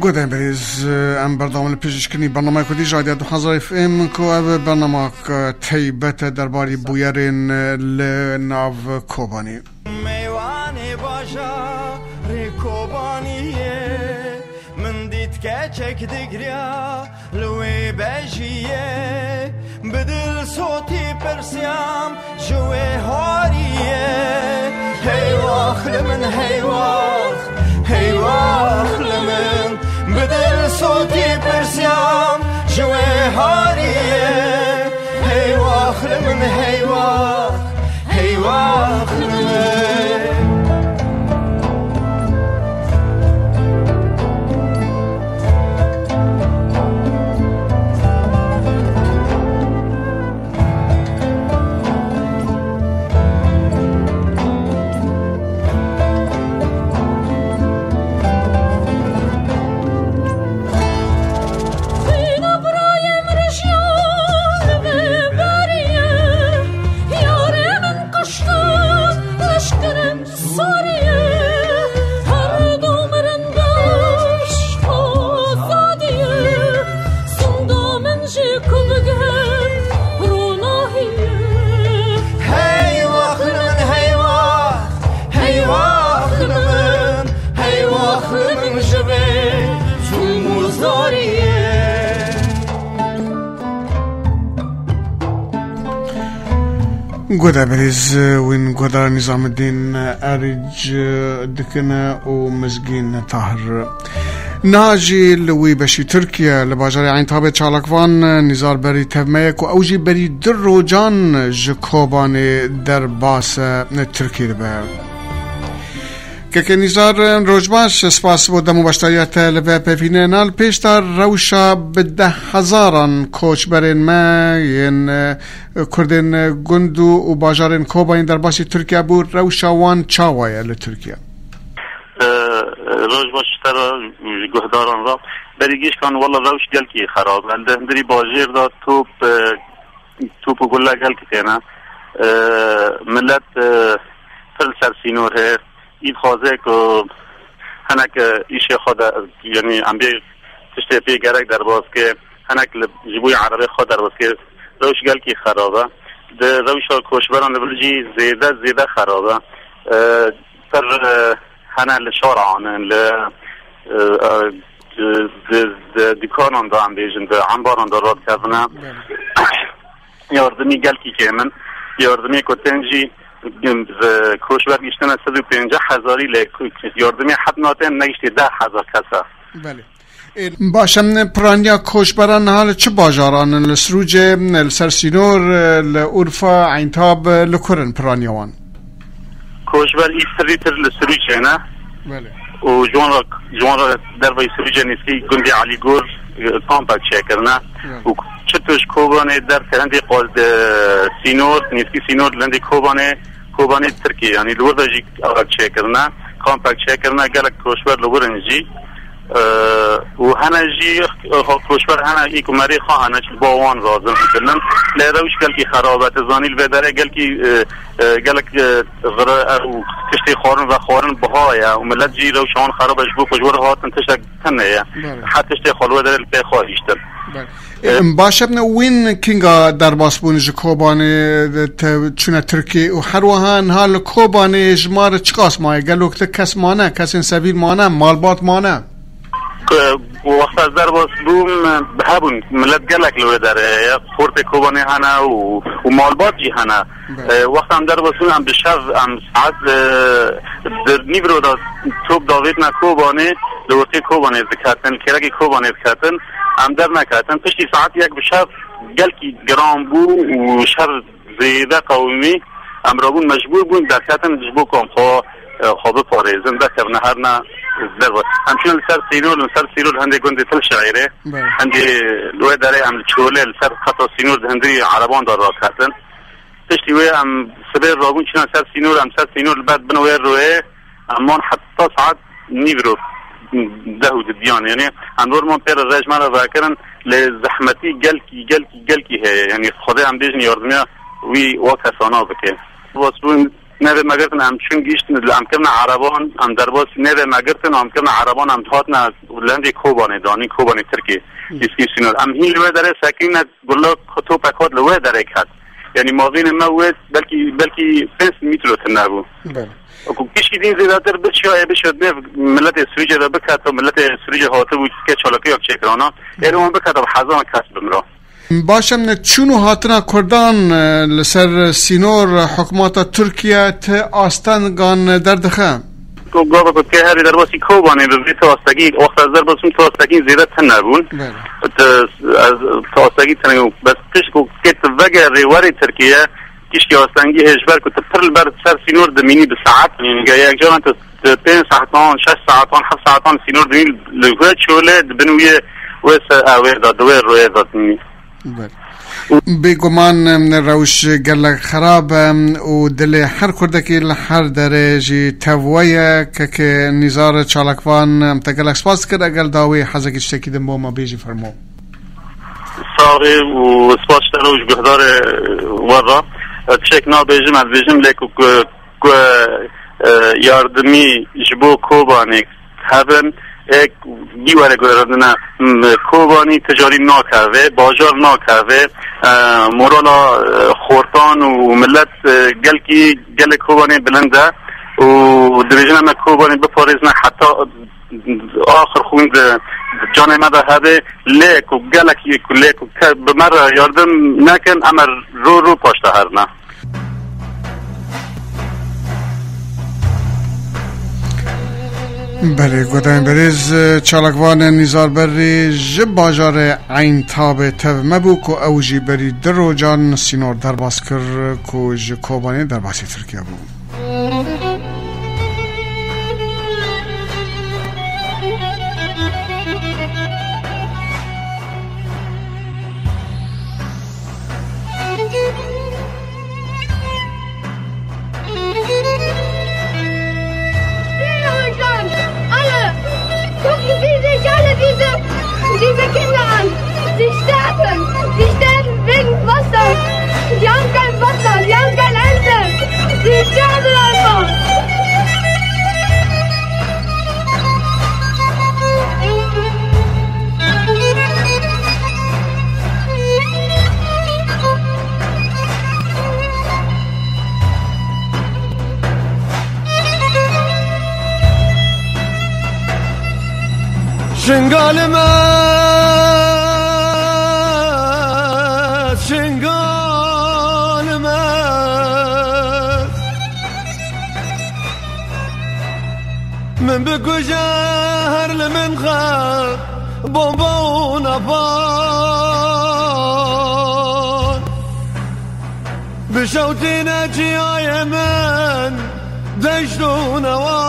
Guhdarên birêz, em berdewam li pêşkêşkirina bernameya Kurdî ji Radyo Duhezar F M, ku ev bernamek taybet e derbarê bûyerên li nav Kobanê. Mêvanê bajarê Kobaniyê, min dît keçek digriya li wê bejiyê. Bi dil sotî pirsiyam ji wê hariyê. Hey wax li min, hey wax, hey wax li min. Bi dil sotî pirsiyam ji wê hariyê. Hey wax li min, hey wax, hey wax li min. Suriye, her du mirin beş azadiye, sunda min ji ku bigihim ronahî ye. Hey wax li min, hey wax, hey wax li min, hey wax li min ji vê zulm û zariyê. Guhdarên birêz, wîn guhdar Nîzamidîn Erîc dikine û Mizgîn Tahir. Niha jî li wî beşî Tirkiye, li bajarê Eyntabê çalakvan nîzar berî tevme ye ku ew jî berî du rojan ji Kobanê derbas e Tirkiyê dibe. Keke Nîzar, roj baş, spas bo dem û beşdariya te li vê pevînê. Nal pêş de rewşa bi deh hezaran koçberên me yên, e, Kurdên gund û, û bajarên Kobanê derbasî Tirkiye bû, rewşa wan çawa ye li Tirkiye? E, roj baş ji te re û ji guhdaran re. Berî gişkan wela rewş gelkî xerab e. Li hundirî bajêr de top, e, top û gulle gelkî têne. E, millet, e, pir li ser sînor heye. Î dixwaze ku hinek, e, îşê xwe de, yanî em bê tiştê pê gerek derbas ke, hinek li, ji bo erebê xwe derbas ke, rewş gelkî xerab e. Di rewşa koçberan li vir jî zêde, zêde xerab e. E, pir, e, hene li şar anin, li, e, e, di, di, di dikanan de em bêjin, di embaran de radikevine. Belê. Yardimî gelkî kêm in. Yardimê ku tên jî, em, bi koçber gihiştine sed û pêncî hezarî, lê ku, yardimê heb natên negihiştê deh hezar kes e. Belê. Ê, baş, em piraniya koçberan niha li çi bajaran in? Li Sirûcê, li ser sînor, li Urfa, Eyntab, li kur in piraniya wan? Koçber î sirîtir li Sirûcê ne. Belê. Û ji wan re, ji wan re derveyî Sirûcê nêzîkî gundê Elîgor, e, kampek çêkirine. Belê. Û çi tu ji Kobanê derkevin dê qal de sînor, nêzîkî sînor li hindê Kobanê, Kobanê Tirkiyê, yanî li wir de jî ew çêkirine, kampek çêkirine, gelek koçber li wir in jî. E, û hene jî, e, koçber hene î ku merê xwe hene, ji bo wan razin dikinin. Lê rewş gelkî xerab e. Tu zanî li vê derê gelkî, e, e, gelek, e, vira, e, û tiştê xwarin vexwarin biha ye û millet jî rewşa wan xerab e, ji bo ku ji wir hatin tiştek tune ye. Belê. Her tiştê xwe li wê derê li pê xwe hiştin. Belê. E, Em, baş e, wîn kinga derbas bûn ji Kobanê, te çûne Tirkiyê û her wiha niha li Kobanê ji ma re çiqas maye? Gelo tu kes mane, kesên sevîl mane, malbat mane? Ku wexta ez derbas bûm, hebûn, millet gelek li wê derê ye. Xortê Kobanê hene û, û malbat jî hene. Belê. E, wexta em derbas bûn, em bi şev, em saet, e, di nîvro de top davêtine Kobanê, li ortê Kobanê diketin, kêrekê Kobanê diketin. Em derneketin. Piştî saet yek bi şev gelkî giran bû û şer zêde qewimî. Em rabûn mecbûr bûn derketin ji bo ku em xwe, e, xwe biparêzin, derkevine herine derve. Em çûn li ser sînor, li ser sînor hindê gundê Til Şaîrê, Belê. hindê li wê derê em li Çolê li ser xeta sînor di hundirî ereban de raketin. Piştî wê em sibê rabûn çûne ser sînor, em ser sînor li ber bin wê royê, em man heta saet nîvro deh û didiyan. Yanî em normal pê re rejme re vekirin, lê zehmetî gelkî, gelkî, gelkî heye. Yanî Xwedê em bêjin yardimiya wî wa kesana bike. Bas bûn, nebe me girtin, em çûn gihiştin, em kirine ereban, em derbas nebe me girtin, em kirine ereban, em dihatine li hindê Kobanê, danî Kobanê Tirkê, Hı. îskî sînor. Em hîn li wê derê sekîne, gulle topek hat li wê derê ket. Yanî mavînê me wê belkî, belkî pênc mîtro tune bû. Belê. Ku kişî din zêdetir biçiya, ê biçiya nêv miletê Sirûcê de biket û miletê Sirûcê hatibû ke çalakiyek çêkirana. Ê wan bikete bi hezan kes bimra. Baş e, çûn û hatina Kurdan, e, li ser sînor, e, hikûmeta Tirkiye ti astengan derdixe? Ku gava ku tê herî derbasî Kobanê bi vê tu astegî, wexta ez derbas bûm tu astegî zêde tune bûn. Belê. Tu, ez, tu astegî tune bû. Bes tişt ku kê tu vegerê werê Tirkiye, tişkî astengî heye ji ber ku tu pir li ber ser sînor dimînî bi saet. Yanî gel yek caran tu, tu pênc saetan, şeş saetan, heft saetan sînor dimînî li wê çolê di bin wê, wê se-, wê de, di wê royê de dimînî. Belê. Bêguman, em, rewş gelek xerab e, em, û dilê her Kurdekî li her derê jî tev we ye. Keke Nîzar Çalakvan, em te gelek spas dikir. Eger dawî hezekî tiştekî din bo me bêjî, fermo. Sax bî û spas ji te re û ji guhdarê we re. Tiştek nabêjim, ez bêjim lê ku, ku, ku, e, yardimî ji bo Kobanê hebin, ê, dî were guherandine, m, Kobanî ticarî nakeve, bajar nakeve, e, morala, e, xortan û millet, e, gelkî, gelê Kobanê bilind e û dibêjin em ê Kobanê biparêzine heta axir xwîn di, di canê me de hebe, lê ku gelek, lê ku ke bi me re yardim nekin, em ê ro ro paşde herine. Belê, godanên berêz, çalakvanên Nîzar Berrî ji bajarê Eyntabê tev me bû ku ew jî berî du rojan sînor derbas kir ku ji Kobanê derbasî Tirkiye bû. Diese Kinder an. Sie sterben. Sie sterben wegen Wasser. Sie haben kein Wasser. Sie haben kein Essen. Sie sterben einfach. Şingalê me, Şingalê me. Min bikuje her li min xe bomba û napar. Bişewtîne çiyayê min deşt û newar.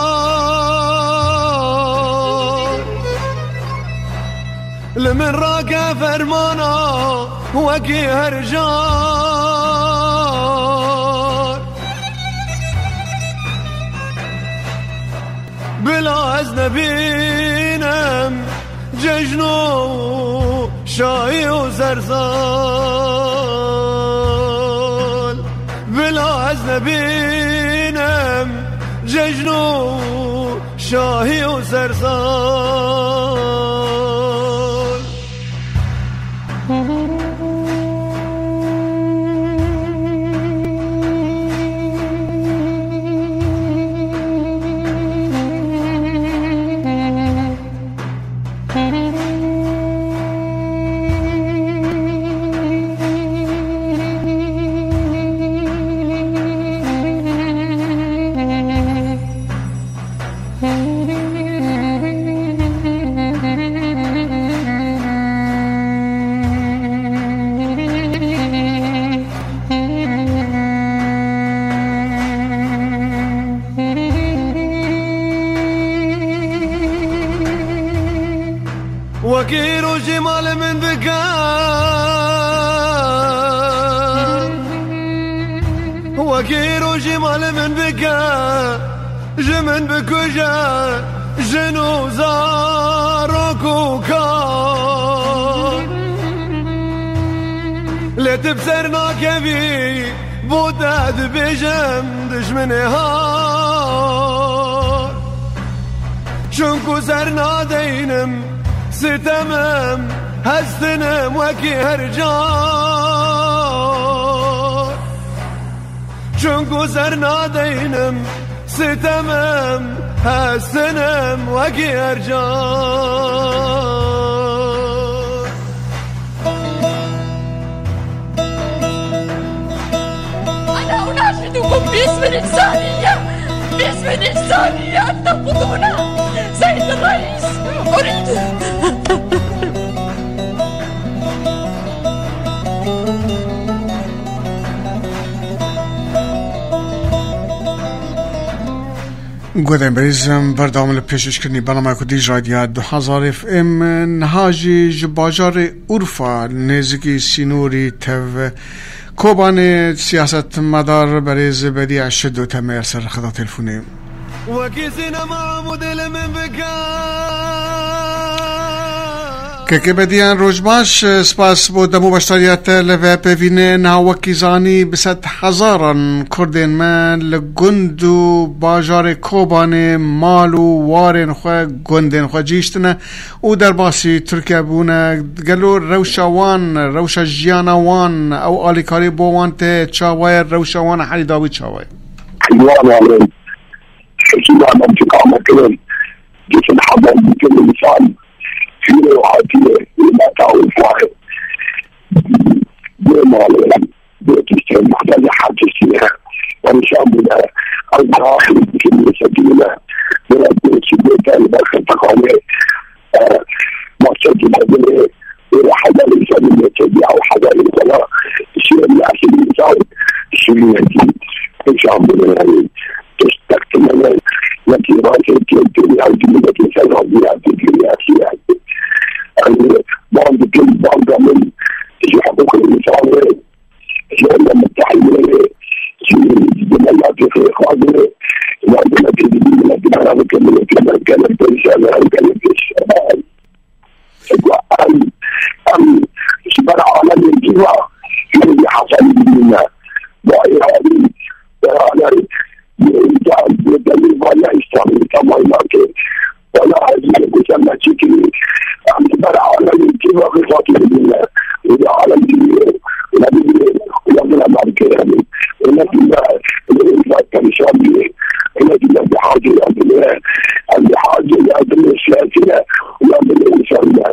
Li min rake fermana wekî her car. Bila ez nebînim cejn û şahî û sersal. Bila ez nebînim cejn û şahî û sersal. Wekî rojî malê min bike. Wekî rojî malê min bike. Ji min bikuje jin û zarok û kar. Lê tu bi ser nakevî, bo te dibêjim dijminê har. Çunku ser nadeynim, sitemim, hestinim wekî her car. Çunku ser nadeynim, sitemim, hestinim wekî her car. أنا أناشدكم باسم الإنسانية، باسم الإنسانية أن تنقذونا. سيد الرئيس، أريد Guhdarên birêz, em berdewam li pêşkêşkirinî bernameya Kurdî ji Radya du hazar F M. Niha jî ji bajarê Urfa, nêzîkî sînorî tev Kobanê, siyasetmedar berêz Bedî Eşid û te me ser xeta telefonê. Wekî sînema Amûdê li min bike. Kekê Bedîyan, roj baş, spas bo dem û beşdariya te li vê pêvînê. Niha wekî zanî, bi sed hezaran Kurdên me li gund û bajarê Kobanê mal û warên xwe, gundên xwe cihiştine û derbasî Tirkiye bûne. Gelo rewşa wan, rewşa jiyana wan, ew alîkarî bo wan tê çawa ye, rewşa wan herî dawî çawa ye? Wan wan hekîman em tikame kirin. Dikin heval dikin insan. Hîro hatiye, hîmeta û faye. Bê malê, bê tiştê muhtacê her tiştî ye. Perîşan bûne. Ew daxil dikin, sekîne. Bira bê çi bê te li ber xetekanê. Maqsed ji mezin ê, ê hezar însanî yekê bîya û hezar însana şirin, yasî însan şirînetî pêşan bidin, yanî tiştek tune ne, ne tîrajê tê tê ya cumhuriyetê sezabiya tê yasî yanî. Yanî, bang dikin, banga min ji hiqûqê însanê, ji Umma Mutehîdê, ji, ji miletê xwe xwazê, ya miletê dibî, miletê xwe dike, miletê me gelek perîşan e, gelek em ji ber alemê dî ve, yê Hesenî dibîne. Bi îradî, beraber, ya, ya, ya, ya, ya, tamam, okey. Wala ez ê ku çend me çêkirî, em ji ber alemê dî ve xizmatî dibîne. Û ya alem dibîne, û ne dibîne, û ya dina me dike, yanî. Û ne dîne, û ne dîne perîşan bîne. Û ne dîne bi hacê yardimê. Em bi hacê yardimê siyasî ne, û yardimê însanî ne.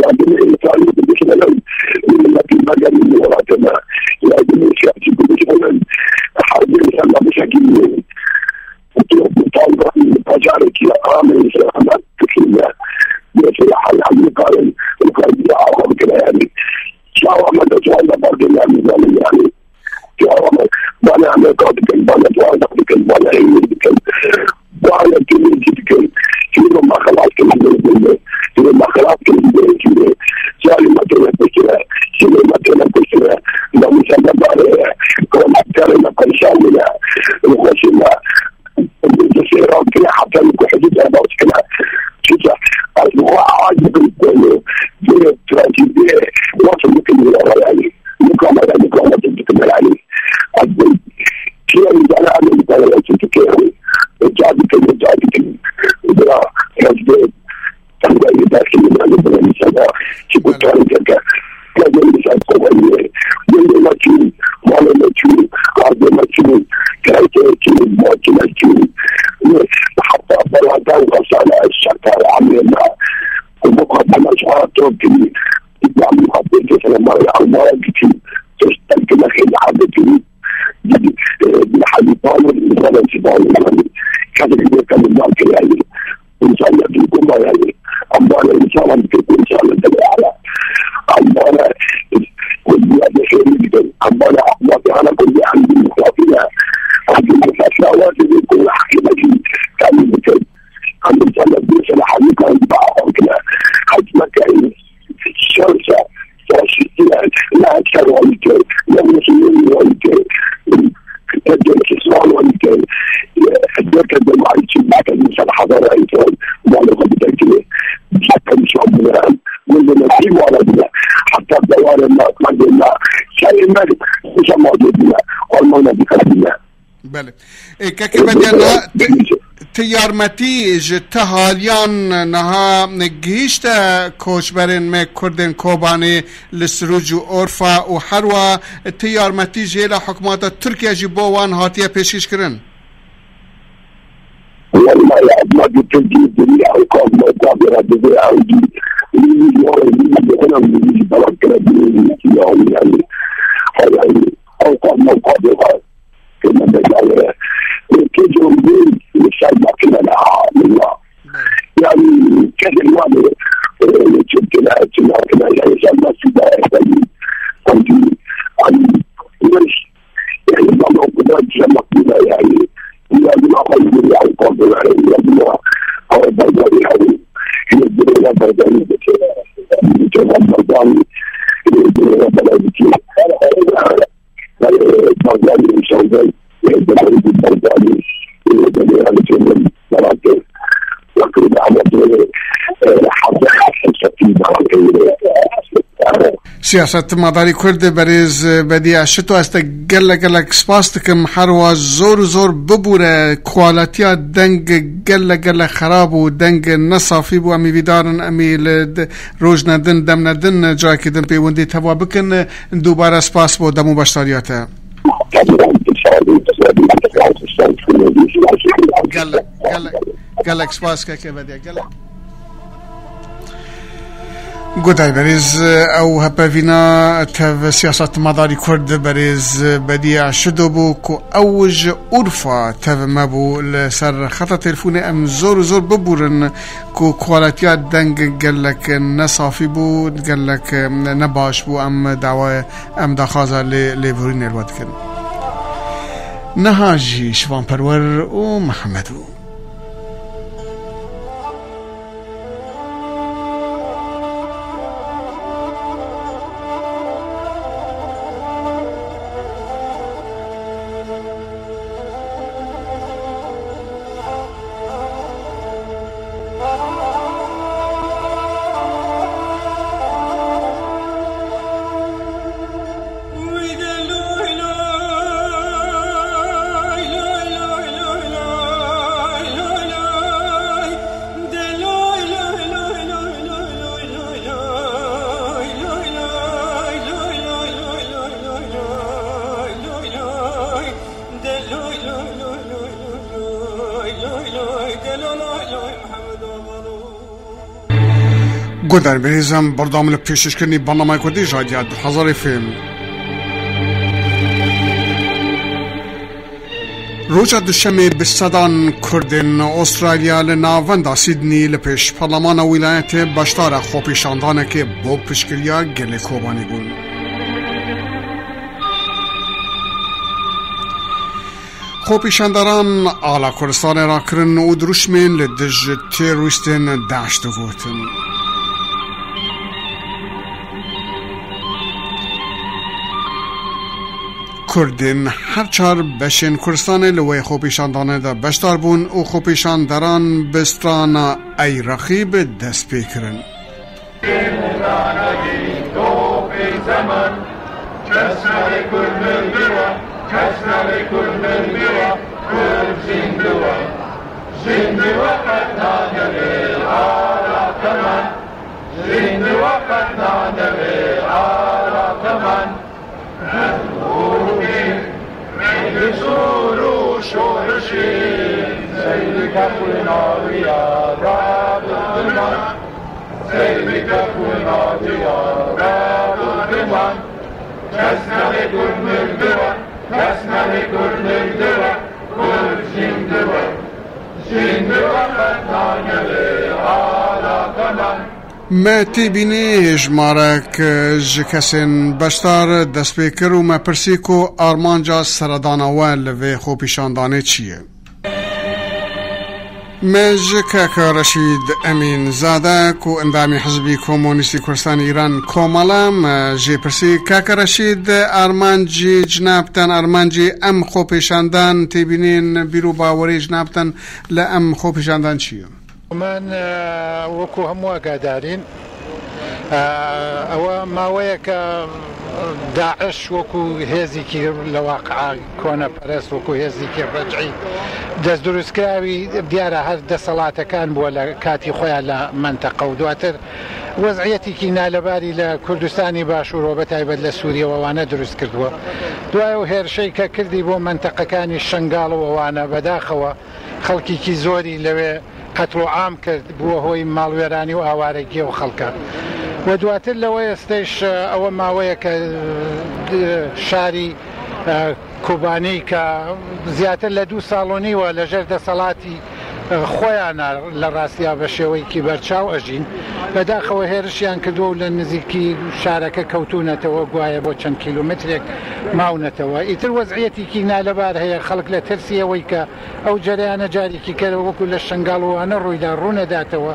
Yardimê însanî bi dişmenin, û miletî megerî welatê me. Yardimê siyasî bi dişmenin, hacê însan me bişekî bîne. Bacarekî ya ameyî selamet dikine. Mesela hal hal yukarı, yukarı bir avam kire yani. Çawa me de çawa da bardın yani, yani, yani. Çawa me, bana Amerika dikin, bana çawa da dikin, bana Eylül dikin. Bana Tunus dikin. Şimdi bana halas dikin, şimdi bana halas dikin, şimdi yani, şimdi bana, şimdi bana, namusa me bare, kola kare me perişan bine, û xweşî me, bi sêrankirê heta ku hudûd erbas kine. Çiçe, ez bi xwe aciz im, ku vê trajîdiyê wasf bikim, ya yani. Nikame, nikame, nikame, yani. Ez bi, kî em zane em nikame, ya çi dike, ya. Ca dikim, ca dikim. Bira, ez bi, Tanga yê destê min, yanî, bi mesela, çi ku tarî dike. Tanga yê destê min, yanî, gundê me çû, malê me çû, ardê me çû, kertê çû, makîne çû. Heta belatan xwesane, şeker, amê me. Û bu kadar me çara top kirî. Yanî, hafta geçene mara, mara gittim. Tiştek ki me xêlî hafta kirî. Yanî, e, bir hali bağlı, bir hali bağlı, yanî. Kadın bir kadın var ki, yani. Însan ne dî ku me, yanî, em bane însan, em dikir ku însan ne dibê ala. Em bane ku diya de xêrî dikin. Em bane hikûmetê hane ku diya em demokrasî ne. Em demokrasî awazê dê ku heqî me jî temî bikin. Em însan ne dibê selahatî kan bi awa kine. Hikûmetê şansa. Faşîstî ne, ne esker wanî kir, ne musulman wanî kir, ne Cengiz Han wanî kir. Dörke de marî çi bake insan hazara insan, mali xwe bidekine. Zaten şu an bile, gundê me kî wala bile. Hatta dewarê me, qandê me, serê me, insan mali bile. Almanya dikkat bile. Belê. Ê, keke Bediya, niha ti, ti yarmetî ji ti haliyan niha gihîşte koçberên me Kurdên Kobanê li Sirûc û Orfa û herwa ti yarmetî ji hêla hikûmeta Tirkiye jî bo wan hatiye pêşkêşkirin? Wallahî, hikûmeta Tirkiye dibî ew kar, ew kar bira dibê ew jî, wî jî, wî jî, wî jî, wî jî, Kêmendeka ye. Ê, kê cor bû, li ser makine ne ha, walla. Yani, kê de wani, e, çi kine, çi makine, yani, sen nasıl da, yani, yani, yani, yani, bana o kadar güzel makine, yani. Yani, bana o kadar güzel, yani, yani, bana o kadar güzel, yani. Ama ben de, yani, yani, böyle, böyle, böyle, böyle, böyle, böyle, böyle, Siyasetmedarî Kurd berêz Bediya Şito, ez te gelek gelek spas dikim. Her wa zor û zor bibûre, kualitiya deng gelek gelek xerab û deng nesafî bû. Em hêvîdar in, em ê li d-, rojne din, demne din, carekê din pêwendî teva bikin. Dubare spas bo dem û beşdariya te. Gelek, gelek, gelek spas keke Bediya, gelek. Guday berêz, ew hepevîna tev siyasetmedarî Kurd berêz Bediya Şido bû ku ew ji Urfa tev me bû li ser xeta telefonê. Em zor û zor bibûrin ku kualitiya deng gelek nesafî bû, gelek nebaş bû. Em dawa, em daxwaza lê, lêborînê li we dikin. Niha jî Şivan Perwer û Mihemed bû. Guhdarên bihêz em, berdewam li pêşkêşkirinî bernameyê Kurdî ji Radya Duhezar F M. Roja Duşemê bi sedan Kurdên Australya li navenda Sydney li pêş parlemana wîlayetê beşdara xwepêşandanekê bo piştgiriya gelê Kobanê bûn. Xwepêşandaran ala Kurdistanê rakirin û dirûşmên li dij terorîstên DAIŞ digotin. Kurdên her çar beşên Kurdistanê li wê xwepêşandanê de beşdar bûn û xwepêşandaran bi strana Ey Reqîb dest pê kirin. Me tê bînî hêjmarek ji kesên beşdar dest pê kir û me pirsî ku armanca seredana we li vê xwepêşandanê çi ye? Me ji kaka Reşîd Emîn Zade ku endamî Hizbî Komunîstî Kurdistanê Îran Komel e, me jê pirsî, kaka Reşîd, armancî cinabtan, armancî em xwepêşandan têbînên bîr û bawerê cinabtan li em xwepêşandan çi ye? من، ئە، وەکو هەموو ئاگادارین، ئە، ئەوە ماوەیەکە داعش وەکو هێزێکی لە واقعا کۆنەپەرست، وەکو هێزێکی ڕەجعی دەست دروستکراوی دیارە هەر دەسەڵاتەکان بووە لە کاتی خۆیان لە منتەقە و دواتر وەزعیەتێکی نالەباری لە کوردستانی باشوور و بە تایبەت لە سووریەوە وانە دروست کردووە. دوای ئەو هێرشەی کە کردی بۆ منتەقەکانی شنگاڵ و ئەوانە، بەداخەوە خەڵکێکی زۆری لەوێ قەتڵ و عام کرد، بووە هۆی ماڵوێرانی و ئاوارەگی و خەڵکە. و دواتر لەوە ئێستەیش ئەوە ماوەیە کە، ئە، شاری، ئە، کوبانی کە زیاتر لە دوو ساڵ و نیوە لە ژێر دەسەڵاتی، ئە، خۆیانە لە ڕاستیا بە شێوەیەکی بەرچاو ئەژین. بەداخەوە هێرشیان کردووە و لە نزیکی شارەکە کەوتونەتەوە، گوایە بۆ چەند کیلومترێک ماونەتەوە. ئیتر وەزعیەتێکی نالەبار هەیە، خەڵک لە ترسی ئەوەی کە ئەو جەریانە جارێکی کەرە وەکو لە شنگاڵ وانە ڕوویدا ڕوونەداتەوە،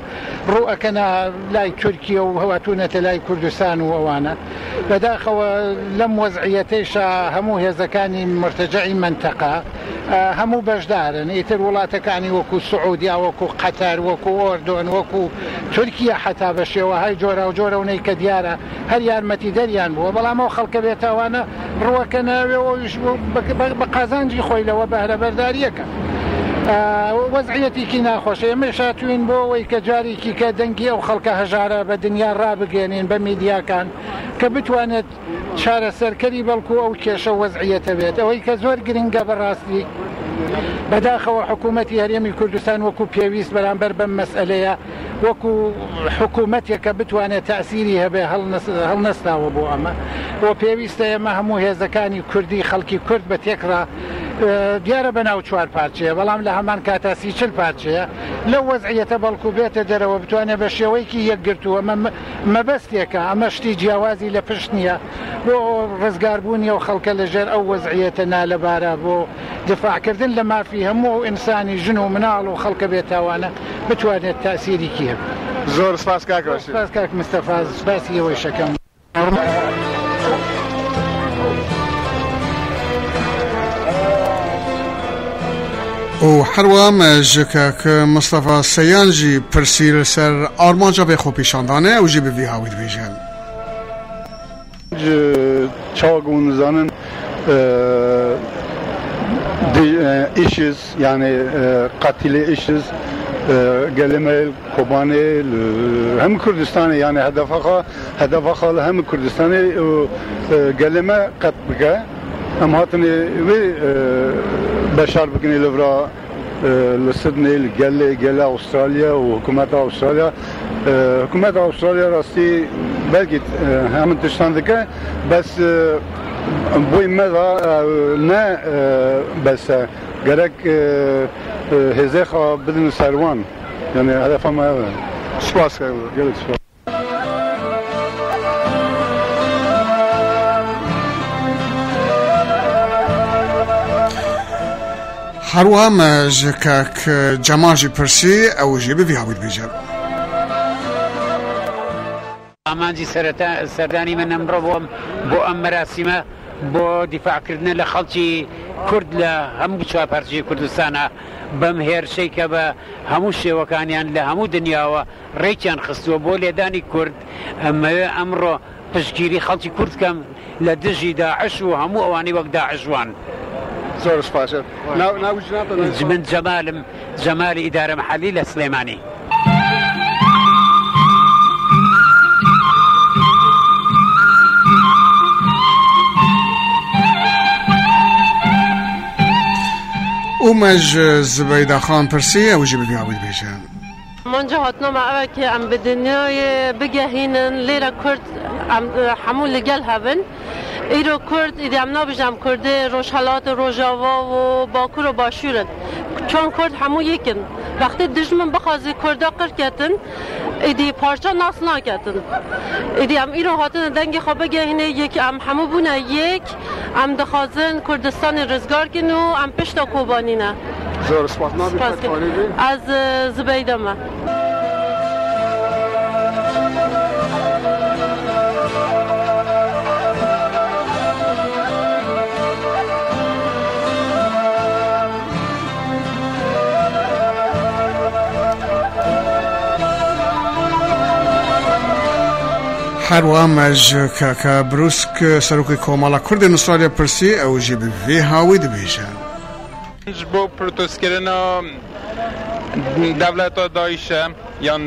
ڕوو ئەکەنە لای تورکیا و هەواتونەتە لای کوردستان و ئەوانە. بەداخەوە لەم وەزعیەتەیشا هەموو هێزەکانی مرتەجەعی منتەقە، ئە، هەموو بەشدارن. ئیتر وڵاتەکانی وەکو سعودیا، وەکو قەتەر، وەکو ئۆردۆن، وەکو تورکیا حتا بە شێوەهای جۆرا و جۆرەونەی کە دیارە هەر یارمەتی دەریان بووە، بەڵام ئەو خەڵکە بێتاوانە ڕوەکەنەوێ و بە، بە، بە قازانجی خۆی لەوە بەهرە بەرداریەکە. ئە، وەزعیەتێکی ناخۆشە. ئێمە شاتوین بۆ ئەوەی کە جارێکی کە دەنگی ئەو خەڵکە هەژارە بە دنیا ڕابگەێنین، بە میدیاکان، کە بتوانێت چارەسەرکەری بەڵکو ئەو کێشە وەزعیەتە بێت. ئەوەی کە زۆر گرنگە بەڕاستی، بەداخەوە حکوومەتی هەرێمی کوردستان وەکو پێویست بەرامبەر بەم مەسئلەیە، وەکو حکوومەتێک کە بتوانێت تەسیری هەبێ، هەڵنەس-، هەڵنەستاوە بۆ ئەمە. بۆ پێویستە ئێمە هەموو هێزەکانی کوردی، خەڵکی کورد بە تێکڕا، ئە، دیارە بە ناو چوار پارچەیە، بەڵام لە هەمان کاتا سی چل پارچەیە، لەو وەزعیەتە بەڵکو بێتە دەرەوە، بتوانێت بە شێوەیەکی یەکگرتوو. ئەمە م-، مەبەستێکە، ئەمە شتی جیاوازی لە پشت نییە. بۆ ڕزگاربوونی ئەو خەڵکە لە ژێر ئەو وەزعیەتە نالەبارە، بۆ دفاعکردن لە مافی هەموو ئەو ئینسانی، ژن و مناڵ و خەڵکە بێتاوانە، بتوانێت تاسیریکی هەبێت. زۆر سپاس کاک ڕەشید. سپاس کاک مستەفا، سپاسی ئەوەی شەکەم. و هەروە مە ژکەک مستەفا سەیان ژی پرسی لەسەر ئارمانجە بێ خۆپیشاندانە و ژی بڤی هاوی دبیژن. Çawa ku hûn dizanin, e, di, e, IŞİD, yani, e, qatilê IŞİD, e, gelê me li Kobanê, li hemî Kurdistanê, yani hedefa xwe, hedefa xwe li hemî Kurdistanê û, e, gelê me qet bike. Em hatine wê, e, beşar bikin ê li vira E, li Sydney, li gelê, gelê Australya û hikûmeta Australya, e, hikûmeta Australya rastî belkî, e, hemin tiştan dike, bes, e, boy me da, e, ne, e, bes e. Gerek, e, e, hêzê xwe bidin ser wan. Yani hedefa me ev e. Spas, gelek spas. Herwiha me ji kek Cemal jî pirsî, ew jî bi vî hawî dibêje. ئامانجی سەرەتا-، سەردانی من ئەمڕۆ بۆ ئەم، بۆ ئەم مەراسیمە، بۆ دیفاعکردنە لە خەڵکی کورد لە هەموو چوار پارچەی کوردستانە، بەم هێرشەی کە بە هەموو شێوەکانیان لە هەموو دنیاوە ڕێکیان خستووە بۆ لێدانی کورد. ئەمەوێ ئەمڕۆ پشتگیری خەڵکی کورد کەم لە دژی داعش و هەموو ئەوانەی وەک داعش وان. زۆر سپاس. ناو، ناو جنابتە، ناو من جەمالم، جەمالی ئیدارە محەلی لە سلێمانی. û me ji Zibeyda Xan pirsî, ew jî bi vî hawî dibêje. Amanca hatina me ev e ke em bi dinyayê bigehînin, lêre Kurd em, e, hemû li gel hev in. Îro Kurd, îdî em nabêjin em Kurdê Rojhelat û Rojava û Bakur û Başûr in. Çon Kurd hemû yek in. Wextê dijmin bixwazî Kurda qir ketin, îdî parça nas naketin. Îdî em îro hatine dengê xwe bigehîne yek, em hemû bûne yek. Em dixwazin Kurdistanê rizgar kin û em pişta Kobanî ne. Zor spas. Navê Spas te kin. Karê bê? Ez, e, Zibeyde me. Her wiha me ji keke Brûsk, serokê Komala Kurdên Australya pirsî, ew jî bi vî hawî dibêje. Ji bo protestkirina dewleta DAIŞ e, yan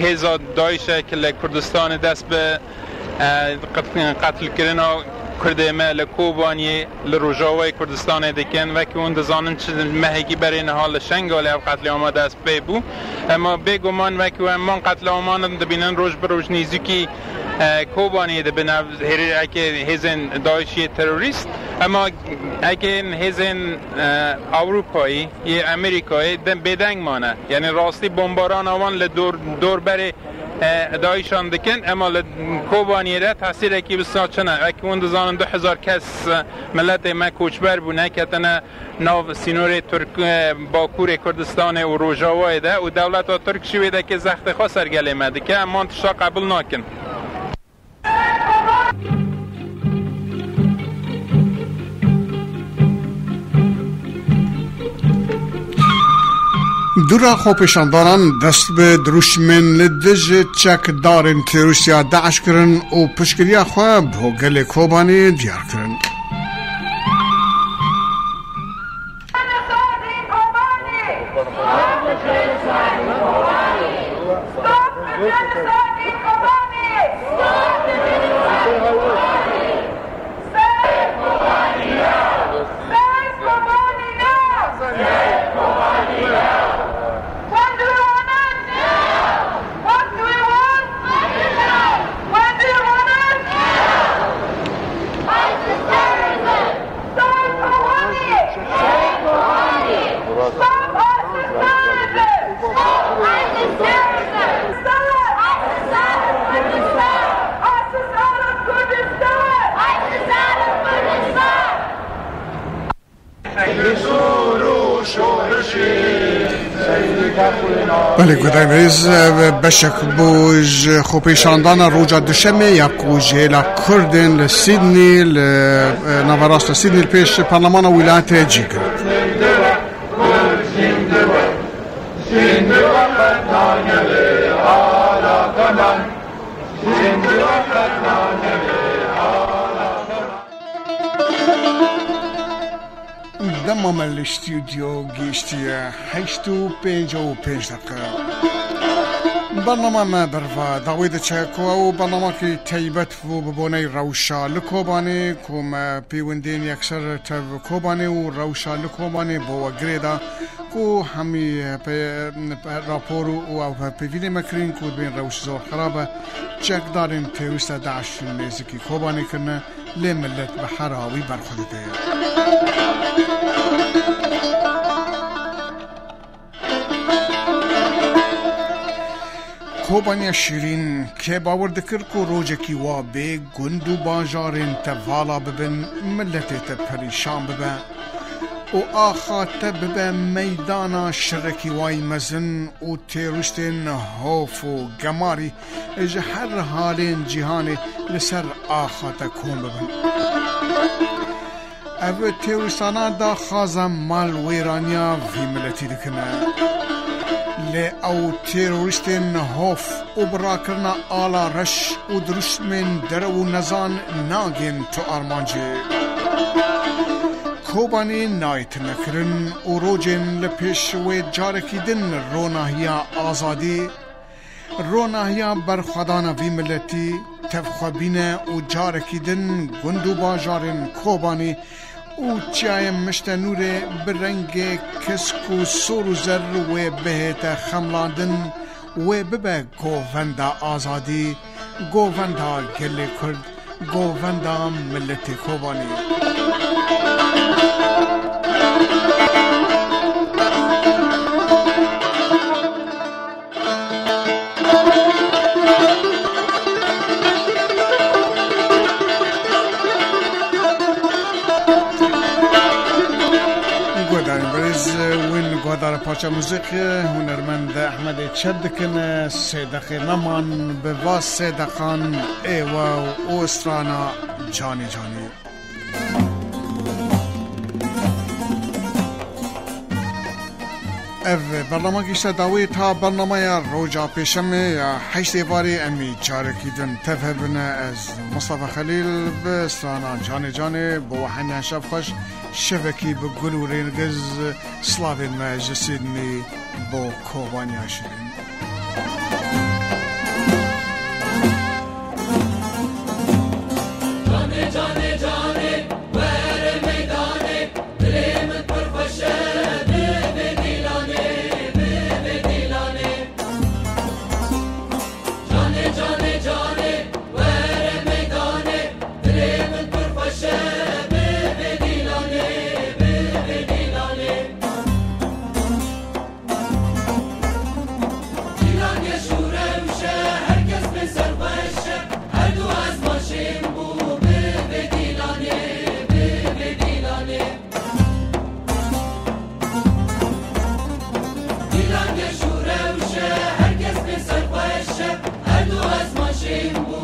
hêza DAIŞ e ku li Kurdistanê dest bi, e, qet-, qetilkirina Kurdê me li Kobaniyê li Rojavayê Kurdistanê dikin. Wekî hûn dizanin, çi mehekî berê niha li Şengalê ev qetlîama dest pê bû. Ema bêguman wekî em van qetlîaman dibînin, roj bi roj nêzîkî, e, Kobaniyê dibin ev hêrê-, eke hêzên DAIŞ yê terorîst. Ema eke hêzên, e, Ewropayî, yê Amerîkayê de bêdeng mane. Yanî rastî bombarana wan li dor-, dorberê, e, DAIŞan dikin, ema li Kobaniyê de tesîrekî wisa çine. Wekî hûn dizanin du hezar kes, e, miletê me koçber bûne, ketine nav sînorê Tirk, e, Bakurê Kurdistanê û Rojavayê de û dewleta Tirk jî wê dekê zextê xwe ser gelê me dike. Em wan tişta qebûl nakin. Dûra xwepêşandanan dest bi dirûşmên li dij çekdarên terorîst ya DAIŞ kirin û piştgiriya xwe bo gelê Kobanê diyar kirin. What do we want? What do you want? ISIS terrorism! Stop Kobani! Stop Kobani! Stop ISIS terrorism! Stop ISIS terrorism! Stop ISIS out of Kurdistan! ISIS out of Kurdistan! ISIS out of Kurdistan! Belê, guhdarên hêz, beşek bû ji xwepêşandana roja Duşemê ya ku ji hêla Kurdên li Sydney, li, e, naverast li Sydney li pêş Parlemana Wîlayetê cî girt. Dema me li stûdyo gihiştiye heşt û pêncî û pênc deqe. Bernama me berva dawî diçe ku ew bernamakî teybet bû bi boney rewşa li Kobanê ku me pêwendên yekser tev Kobanê û rewşa li Kobanê bo we girê da ku hemî pe, pe rapor û ew pêvînê me kirîn ku dibên rewş zor xerab e. Çekdarên terorîsta DAIŞ nêzikî Kobanê kirine, lê millet bi hera wî berxwe dide. Kobaniya Şîrîn, kê bawer dikir ku rojekî wa bê gund û bajarên te vala bibin, miletê te perîşan bibe û axa te bibe meydana şerekî wayî mezin û terorîstên Hof û Gemarî ji her halên cîhanê li ser axa te kom bibin. Ev terorîstana daxwaza malwêraniya vî miletî dikine. Lê ew terorîstên Hof û bi rakirina ala reş û dirûşmên derew û nezan nagên tu armancê. Kobanî nayê tune kirin û rojên li pêş wê carekî din ronahiya azadî, ronahiya berxwedana vî miletî tevxwe bîne û carekî din gund û bajarên Kobanî û çiyayê Miştenûrê bi rengê kesk û sor û zer wê bihête xemlandin, wê bibe govenda azadî, govenda gelê Kurd, govenda miletê Kobanî. Guhdarên birêz, win guhdara parça muzîk hunermend Ehmedê Çep dikin, sê deqê meman bi va sê deqan ê we û strana Canê Canê. Ev bernama gişte dawî ta bernameya roja pêşemê ya heştê Êvarê em ê carekî din tev hebine. Ez Mustafa Xelîl bi strana Canê Canê bo we hemiyan şev xweş, şevekî bi gul û rêngiz, slavên me ji Sydney bo Kobaniya Şîrîn. Canê, canê, canê, were meydanê, dilê min pir xweş e, bibê dîlanê, bibê dîlanê. Canê, canê, canê, were meydanê, dilê min pir xweş e, bibê dîlanê, bibê dîlanê. Dîlan geş û rewş e, her kes pê serxweş e, her du ezman şên bû, bibê dîlanê, bibê dîlanê. Dîlan geş û rewş e, her kes pê serxweş e, her du ezman şên bû,